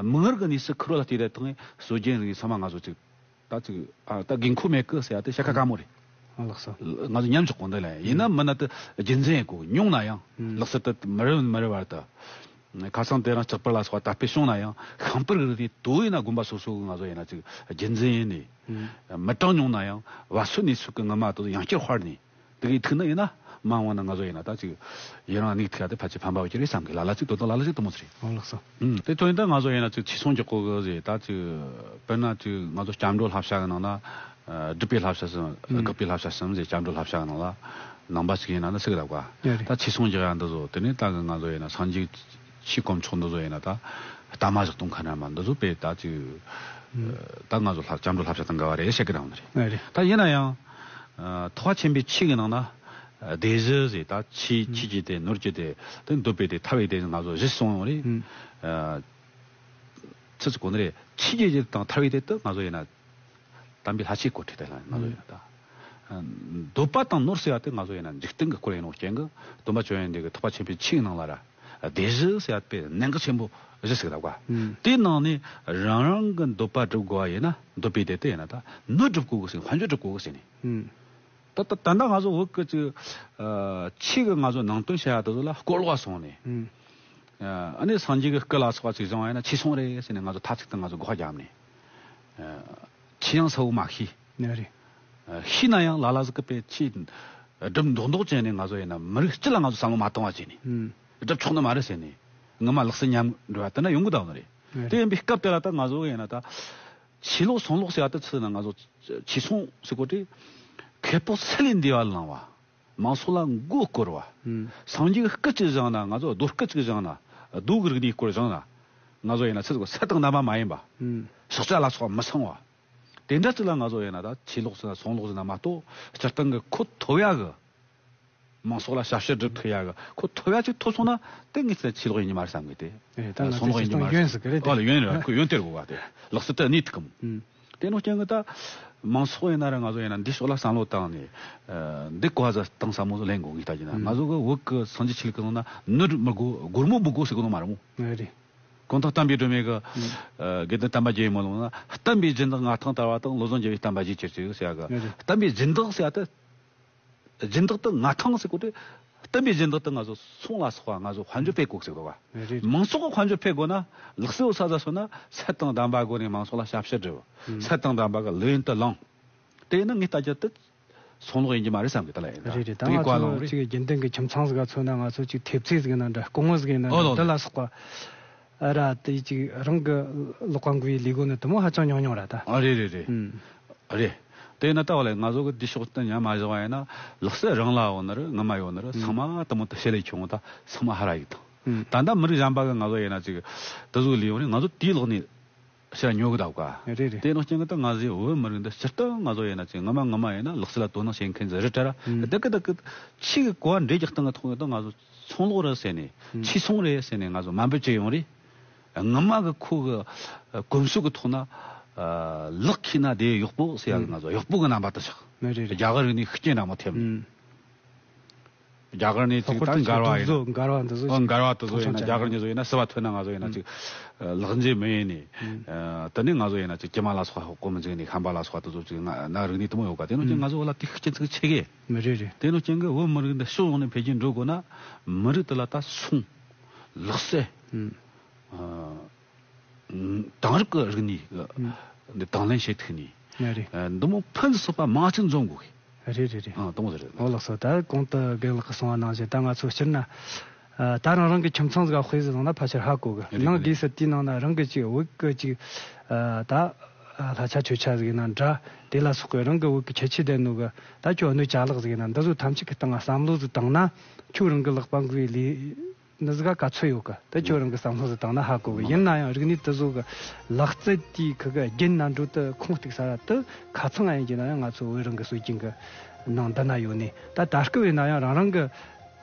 མིག་སྔར་གྱི་གནས་ཚུལ་ཁུར་བ་ལ་བལྟས་ཏེ་ཐོག་ནས་སྲོལ་རྒྱུན་རིག་གནས་ཚང་མ་ང་ཚོ་ཅིག་ ད་ཅིག་ཨ་ད་དགོས་མཁོ་མེད་གི་ཟེར་ཡ་དེ་བཤད་ཁ་དཀའ་མོ་རེད། ཨ་ལགས་སོ། ང་ཚོ་ཉམས་འཇོག་གོ་འདི་ལ་ཡིན་ན་མིན་ན་དེ་རྒྱུན་འཛིན་ཡེད་དགོས། ཉུང་ན་ཡང་ཨུམ། ལག་སོ་དེ་མི་རེ་མི་རེ་བར་དུ། ཁ་སང་དེ་རིང་ལྕགས་པར་ལ་སོགས་དར་སྤེལ་བྱུང་ན་ཡང་ཤིང་པར་གི་རིགས་དེ་དོ་ཡིན་ན་དགོན་པ་སོ་སོ་གི་ང་ཚོ་ཡིན་ན་ཅིག་རྒྱུན་འཛིན་ཡིན་ནས། ཨུམ། མི་གྲངས་ཉུང་ན་ཡང་བ་སོ་ནས་ཚུགས་གི་ངོ་མ་དེ་ཡང་བསྐྱར་དཔར་ནས། དེ་གའི་ཐུག་ན་ཡིན་ན་མ་འོངས་ན་ང་ཚོ་ཡིན་ན་ད་ཅིག་ཡི་རང་ནུས་ཐུག་ཡ་དེ་ཕལ་ཆེར་ཕན་པ་ཡོད་ཀྱི་རེད་བསམ་གི། ལ་ལ་ཅིག་དོ་དོ་ལ་ལ་ཅིག་དུ་མོ་ཟེར། ཨོ་ལགས་སོ། ཨུམ། དེ་ཐོན་ཡིན་ད་ང་ཚོ་ཡིན་ན་ཅིག་ཆོས་སྲུང་རྒྱག་གོ་གི་ཟེར། ད་ཅིག་དཔེར་ན་ཅིག་ང་ཚོ་སྐྱབས་འགྲོ་བསླབ་བྱ་གི་ནང་ན་ཨ་སྒྲུབ་པའི་བསླབ་བྱ་གསུམ། ཨུམ། དགག་པའི་བསླབ་བྱ་གསུམ་ཟེར། སྐྱབས་འགྲོ་བསླབ་བྱ་གི་ནང་ལ་ནང་པ་ཞིག་ཡིན་ན་ནི་ཟེར་གི་ལབ་ག། ཡ་རེད། ད་ཆོས་སྲུང་རྒྱག་ཡ་འདི་ཚོ་དེ་ནས་ད་གི་ང་ཚོ་ཡིན་ན་སངས་རྒྱས་ཆོས་དཀོན་མཆོག་འདི་ཚོ་ཡིན་ན་ད་གཏའ་མ་བཞག་གཏོང་མཁན་རྣམ་པ་འདི་ཚོ་དཔེ་ད་ཅིག་ཨུམ། ད་ང་ཚོ་ལྷ་སྐྱབས་འགྲོ་བསླབ་བྱ་དང་འགལ་བ་རེད་བཤད་གི་རང་རེད། ཨ་རེད། ད་ཡིན་ན་ཡང་ཐེག་པ་ཆེན་པོའི་ཆོས་ཀྱི་ནང་ན་སྡེ་བཞི་ཟེར། ད་ཆོས་ཆོས་ཀྱི་སྡེ། ནོར་གྱི་སྡེ། དེ་འདོད་པའི་སྡེ། ཐར་བའི་སྡེ་ཟེར་ང་ཚོ་བཞི་གསུངས་ཡོད་རེད། ཨུམ། ཆི་ཟེར་གོ་ནི་རེད། ཆོས་ཀྱི་སྡེ་དང་ཐར་བའི་སྡེ་དེ་ང་ཚོ་ཡིན་ན་དམ་པའི་ལྷ་ཆོས་སྐོར་ཁྲིད་དེ་ལ་ང་ཚོ་ཡིན་ན་ད། འདོད་པ་དང་ནོར་ཟེར་བ་དེ་ང་ཚོ་ཡིན་ན་འཇིག་རྟེན་གྱི་སྐོར་ཡིན་ནོ་རྐྱེན་གྱིས་སྟོན་པ་བཅོམ་ལྡན་འདས་ཀྱི་ཐེག་པ་ཆེན་པོའི་ཆོས་ནང་ལ་ར་སྡེ་བཞི་ཟེར་བ་དཔེ་གནད་འགག་ཆེན་པོ་བཞི་ཟེར་གི་ལབ་ག། ཨུམ། དེའི་ནང་ནས་རང་རང་གི་འདོད་པ་སྒྲུབ་དགོས་པ་ཡིན་ན། འདོད་པའི་སྡེ་དེ་ཡིན་ན་ད་ནོར་སྒྲུབ་དགོས་གི་ཟེར། དཔལ་འབྱོར་སྒྲུབ་དགོས་གི་ཟེར་ནས། ཨུམ། ད་ད་ད་ལྟ་ང་ཚོ་བོད་ཀྱི་ཅིག་ཨ་ཆོས་ཀྱི་ང་ཚོ་ནང་དོན་བཤད་ཡ་དེ་ཚོ་ལ་གོ་ལོག་སོང་ནས། ཨུམ། ཨ་ནི་སངས་རྒྱས་ཀྱི་སྐུ་ལ་སོགས་པ་ཅིག་བཟུང་བ་ཡིན་ན་ཆོས་སྲུང་རེད་ཟེར་ནས་ང་ཚོ་ཐ་ཚིག་དང་ང་ཚོ་གོ་བ་བརྒྱབ་ནས། ཆོས་ཡང་གསལ་བོ་མ་ཤེས། ཡ་རེད། ཤེས་ན་ཡང་ལ་ལ་ཟིག་གི་དཔེ་ཆོས་སྒྲུབ་མདོག་མདོག་བྱས་ནས་ང་ཚོ་ཡིན་ན་མི་རིགས་སྤྱི་ལ་ང་ཚོ་བསམ་བློ་མ་བཏང་བ་བྱས་ནས། ཨུམ། སྒྲུབ་ཆོག་ནི་མ་རེད་ཟེར་ནས། ངོ་མ་ལག་སོ་ཉམས་འགྲོ་བ་དེ་འདྲ་ཡོང་གི་འདུག་ནི་རེད། ཡ་རེད། དེ་ཡིན་པའི་སྐབས་དེ་ལ་ད་ང་ཚོ་ཡིན་ན་ད་ཆོས་ལུགས་སྲུང་ལུགས་ཟེར་བ་དེ་ཚོ་ན་ང་ཚོ་ཆོས་སྲུང་ཟེར་གོ་དེ་ཁེ་སྤོགས་ཚད་ལས་འདས་པ་བླངས་པ། མང་ཚོགས་ལ་མགོ་སྐོར་བ། ཨུམ། སངས་རྒྱས་ཀྱི་སྐུ་གཅིག་བཞེངས་ན། ང་ཚོ་རྡོ་སྐུ་གཅིག་བཞེངས་ན། རྡོ་གི་རིག་གནས་སྐོར་བཞེངས་ན། ང་ཚོ་ཡིན་ན་ཚེ་སྲོག་ཚད་དང་ལྡན་པ་མ་ཡིན་པ། ཨུམ། སྲོག་ཆགས་ལ་སོགས་པ་མི་ཚང་བ། དེ་འདྲ་ཅིག་ལ་ང་ཚོ་ཡིན་ན་ད་ཆོས་ལུགས་ཟེར་ན་སྲུང་ལུགས་ཟེར་ན་མ་གཏོགས་སྤྱིར་བཏང་གི་ཁོ་ཐོབ་ཡ་གི། མང་ཚོགས་ལ་ཞབས་ཕྱི་སྒྲུབ་ཐུབ་ཡ་གི་ཁོ་ཐོབ་ཡ་ཅིག་ཐོབ་སོང་ན་དེ་ངས་ཚེ་ཆོས་ལུགས་ཡིན་གྱི་མ་རེད་བསམ་གི། དེ་ཨེ་ད་ང་སྲུང་ཚོ་ལུགས་ཡིན་གྱི་མ་རེད། སྤྱིར་བཏང་ཡོན་ཟེར་གི་རེད་དེ། ཨོ་ལ་ཡོན་རེད། ཁོ་ཡོན་དེ་རེད་གོ་བ་དེ་ལག་སོ་དེ་གནས་ཐུབ་གི་མོ། ཨུམ། དེ་ནོ་རྐྱེན་གྱིས་ད་མང་ཚོགས་ཡིན་ན་ར་ང་ཚོ་ཡིན་ན་འདི་ཕྱོགས་ལ་བསམ་བློ་བཏང་ནས། ཨ་འདི་གོ་བ་ཟ་བཏང་བསམ་བློ་ཟིག་ལེན་དགོས་ངེས་ལྟ་ཅི་ན། ཨུམ། ང་ཚོ་གི་བོད་ཀྱི་སངས་རྒྱས་ཆོས་ལུགས་ཀྱི་ནང་ན་ནོར་མི་དགོས། སྒོར་མོ་མི་དགོས་ཟེར་གི་ནོ་མ་རེད་མོ། ཨེ་རེད། གང་ལྟར་བསྟན་པའི་སྒྲོན་མེ་གི་ཨུམ། ཨ་དགེ་ལྡན་བསྟན་པ་རྒྱལ་བའི་སྨོན་ལམ་ན་བསྟན་པའི་སྦྱིན་བདག་མངའ་ཐང་དར་བ་དང་། བློ་བཟང་རྒྱལ་བའི་བསྟན་པ་རྒྱས་གྱུར་ཅིག་ཟེར་ཡ་གི། ཨེ་རེད། བསྟན་པའི་སྦྱིན་བདག་ཟེར་ཡ་དེ། སྦྱིན་བདག་དེ་མངའ་ཐང་ཟེར་གོ་དེ། བསྟན་པའི་སྦྱིན་བདག་དེ་ང་ཚོ་སྲུང་ལ་སོགས་པ་ང་ཚོ་དཔལ་འབྱོར་སྤེལ་དགོས་ཟེར་གོ་བ། རེད། མང་ཚོགས་ཀྱི་དཔལ་འབྱོར་འཕེལ་དགོས་ན་ལག་སོ་ས་ཟ་སོང་ན་ཚད་དང་ལྡན་པ་སྒོ་ནས་མང་ཚོགས་ལ་ཞབས་ཕྱི་སྒྲུབ། ཨུམ། ཚད་དང་ལྡན་པ་གི་ལས་ཡུན་དུ་བླངས། དེ་ནི་ངས་ལྟ་རྒྱུ་དེ་སྲུང་ལུགས་ཡིན་གྱི་མ་རེད་བསམ་གི། དེ་ལ་ཡིན་ད། རེད་རེད། ད་དེ་ང་གོ་ཚོ་ལོང་རེད། ཅིག་དགེ་འདུན་གྱི་ཁྱིམ་ཚང་ཟིག་ག་མཚོན་ན་ང་ཚོ་ཅིག་ཐེབས་རྩེ་ཟིག་ཡིན་ན་འདྲ། སྐུ་ངོ་ཟིག་ཡིན་ན་འདྲ། ཨོ་ལོ། དེ་ལ་སོགས་པ། ཨ་ར་དེ་ཅིག་རང་གི་ལོག་པ་འགུལ་བའི་ལས་སྒོ་ནི་དེ་མོ་ཧ་ཅང་ཉུང་ཉུང་ར་ད། ཨ་རེད་རེད་རེད། ཨུམ། རེད། དེ་ཡིན་ན་ད་བ་ལས་ང་ཚོ་གི་འདི་ཕྱོགས་སྟེང་ཉམས་མ་བཞག་པ་ཡིན་ན་ལག་སོ་རང་ལ་ཡོད་ནི་རེད། ངོ་མ་ཡོད་ནི་རེད། ཨུམ། ཚང་མ་དེ་མོ་ད་ཞི་ལས་ཆུང་ད་ཚང་མ་ཧ་ར་ཡིག་དང་། ཨུམ། ད་ལྟ་མི་རིགས་གཞན་པ་གི་ང་ཚོ་ཡིན་ན་ཅིག་དེ་ཚོ་ལས་ཡོང་རེད། ང་ཚོ་དེའི་ལོག་ནས་ཕྱིར་ཉོ་གི་འདུག་ག། རེད་རེད། དེ་ནོ་རྐྱེན་གྱིས་ད་ང་ཚོའི་བོད་མི་རིགས་འདི་སྤྱིར་བཏང་ང་ཚོ་ཡིན་ན་ཅིག་ངོ་མ་ངོ་མ་ཡིན་ན་ལག་སོ་ལ་དོ་སྣང་བྱེད་མཁན་ཟིག་རེད་དྲ་ར། ཨུམ། བདག་གི་བདག་གི་ཆོས་གི་གོ་བ་འདྲེས་ཀྱི་སྟེང་གི་ཐོག་ནས་ད་ང་ཚོ་སྲུང་ལུགས་རེད་ཟེར་ནས། ཨུམ། ཆོས་སྲུང་རེད་ཟེར་ནས་ང་ཚོ་དམའ་འབེབས་བྱེད་ཡོང་རེད། ངོ་མ་གི་ཁོ་གི་གོམས་སྲོལ་གི་ཐོག་ན་ཨ་ལག་ཁེལ་ན་དེ་གཡོག་པོ་ཟེར་ཡ་གི། ཨུམ། ང་ཚོ་གཡོག་པོ་གི་རྣམ་པ་དེ་ཆགས། རེད་རེད། རྒྱ་གར་རིག་གནས་ཤུགས་རྐྱེན་འདྲ་མོ་ཐེབས་ནས། ཨུམ། རྒྱ་གར་ནས་ལྷག་ཅིག་པར་ད་དུ་འགལ་བ་ཡིན། སྒྲུབ་བཟོ་འགལ་བ་འདི་ཚོ་ཨོ་ཅིག་འགལ་བ་དེ་ཚོ་ཡིན་ན། མཐོང་ཆོས་རྒྱ་གར་ནས་བཟོ་ཡིན་ན་ཟིལ་པ་ཐོན་ན་ང་ཚོ་ཡིན་ན་ཅིག་ལག་འཇུ་མི་ཡེད་ནས། ཨ་དེ་ནས་ང་ཚོ་ཡིན་ན་ཅིག་དཀྱིལ་མ་ལ་སོགས་པ་ཧོ་ཀོ་མི་འཛིན་ནས། ཤམ་པ་ལ་སོགས་པ་དེ་ཚོ་ཅིག་ན་ན་རིག་གནས་དེ་མོ་ཡོད་ག། དེ་ནོ་ཅིག་ང་ཚོ་བོད་ལ་དེ་ཤུགས་རྐྱེན་ཅིག་ཆེ་གི། མི་རེད་རེད། དེ་ནོ་རྐྱེན་གྱིས་བོད་མི་རིགས་འདི་ཕྱོགས་ཡོངས་ནས་འཕེལ་རྒྱས་འགྲོ་དགོས་ན། མི་རིགས་དེ་ལ་ད་སྲུང་ལག་རྩལ། ཨ། དེང་རབས་ཀྱི་རིག་གནས་ཀྱི་ཨུམ། འདི་དང་ལེན་བྱེད་ཐུབ་ནས། ཡ་རེད། ཨ་འདི་མོ་ཕུན་སུམ་ཚོགས་པ་མང་ཅིག་འཛོམས་དགོས་གི། རེད་རེད་རེད། ཨ་དེ་མོ་ཟེར་རེད། ཨོ་ལགས་སོ། ད་གོང་དུ་རྒན་ལགས་ཀྱིས་གསུངས་པ་ནང་བཞིན་ད་ང་ཚོ་སྤྱིར་ན་ཨ་ད་རང་རང་གི་ཁྱིམ་ཚང་ཟིག་ག་དཔེ་ཟིག་བཟུང་ན་ཕལ་ཆེར་ཧ་གོ་གི། རེད་ནང་རེད། སྒོས་སུ་དེའི་ནང་ན་རང་གི་ཅིག་བོད་ཀྱི་ཅིག་ཨ་ད་ཨ་ལྷ་ཆོས་ཆོས་ཆ་ཟིག་ཡིན་ན་འདྲ། དེ་ལ་སོགས་པའི་རང་གི་བོད་ཀྱི་ཁྱད་ཆོས་ལྡན་ནོ་གི་ད་ཁྱོད་གནོད་ཅ་ལག་ཟིག་ཡིན་ན། འདི་ཚོ་ཐམས་ཅད་ཀྱི་སྟེང་ང་བསམ་བློ་ཟིག་བཏང་ན། ཁྱོད་རང་གི་ལག་པ་འགུལ་བའི་ལས་འདི་ཟིག་ག་ག་ཚོད་ཡོད་གི། དེ་ཁྱོད་རང་གི་བསམ་བློ་ཟིག་བཏང་ན་ཧ་གོ་གི། ཡིན་ན་ཡང་རིག་གནས་དེ་ཚོ་གི་ལག་རྩལ་དེའི་ཁུ་གི་རྒྱན་ན་འགྲོ་དུ་ཁུངས་གཏུགས་ས་ར་དུ་ཁ་ཚང་ཡིན་གྱི་ན་ཡང་། ང་ཚོ་བོད་རང་གི་སྲོལ་རྒྱུན་གི་ནང་འདི་ན་ཡོད་ནས། ད་ད་སྐབས་ཡིན་ན་ཡང་རང་རང་གི་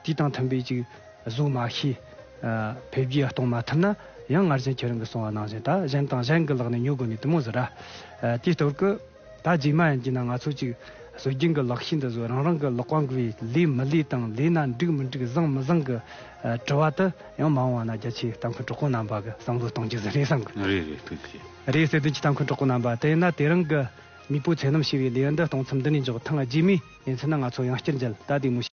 དུས་དང་མཐུན་པའི་ཅིག་བཟོ་མ་ཤེས། ཨ་འཕེལ་རྒྱས་གཏོང་མ་ཐུབ་ན་ཡང་སྔར་བཞིན་ཁྱེད་རང་གིས་གསུངས་པ་ནང་བཞིན་ད་གཞན་དང་གཞན་གྱི་ལག་ནས་ཉོ་དགོས་ནས་དེ་མོ་ཟིག་ར། ཨ་དེའི་སྟབས་ཀྱིས། ད་རྗེས་མ་ཡིན་གྱི་ན་ང་ཚོ་ཅིག་སྲོལ་རྒྱུན་གྱི་ལག་ཤེས་འདི་ཚོ་རང་རང་གི་ལག་པ་འགུལ་བའི་ལས་མི་ལས་དང་། ལས་ན་འགྲིག་མི་འགྲིག་བཟང་མི་བཟང་གི་ཨ་དྲི་བ་དེ་ཡང་མ་འོངས་པ་ན་རྒྱ་ཆེའི་ལྟ་མཁན་གྲོགས་པོ་རྣམ་པ་གི་བསམ་བློ་གཏོང་རྒྱུ་ཟིག་རེད་བསམ་གི། རེད་རེད། ཐུགས་རྗེ་ཆེ། རེད། གསེར་ལྡན་གྱི་ལྟ་མཁན་གྲོགས་པོ་རྣམ་པ། དེ་ཡིན་ན་དེ་རིང་གི་ མེས་པོའི་ཚེ་རྣམས་ཞེས་པའི་ལེའུ་འདི་གཏོང་མཚམས་འདི་ནས་འཇོག་ཐེངས་རྗེས་མའི་ལེ་ཚན་ནང་ང་ཚོ་ཡང་བསྐྱར་མཇལ། ད་བདེ་མོ།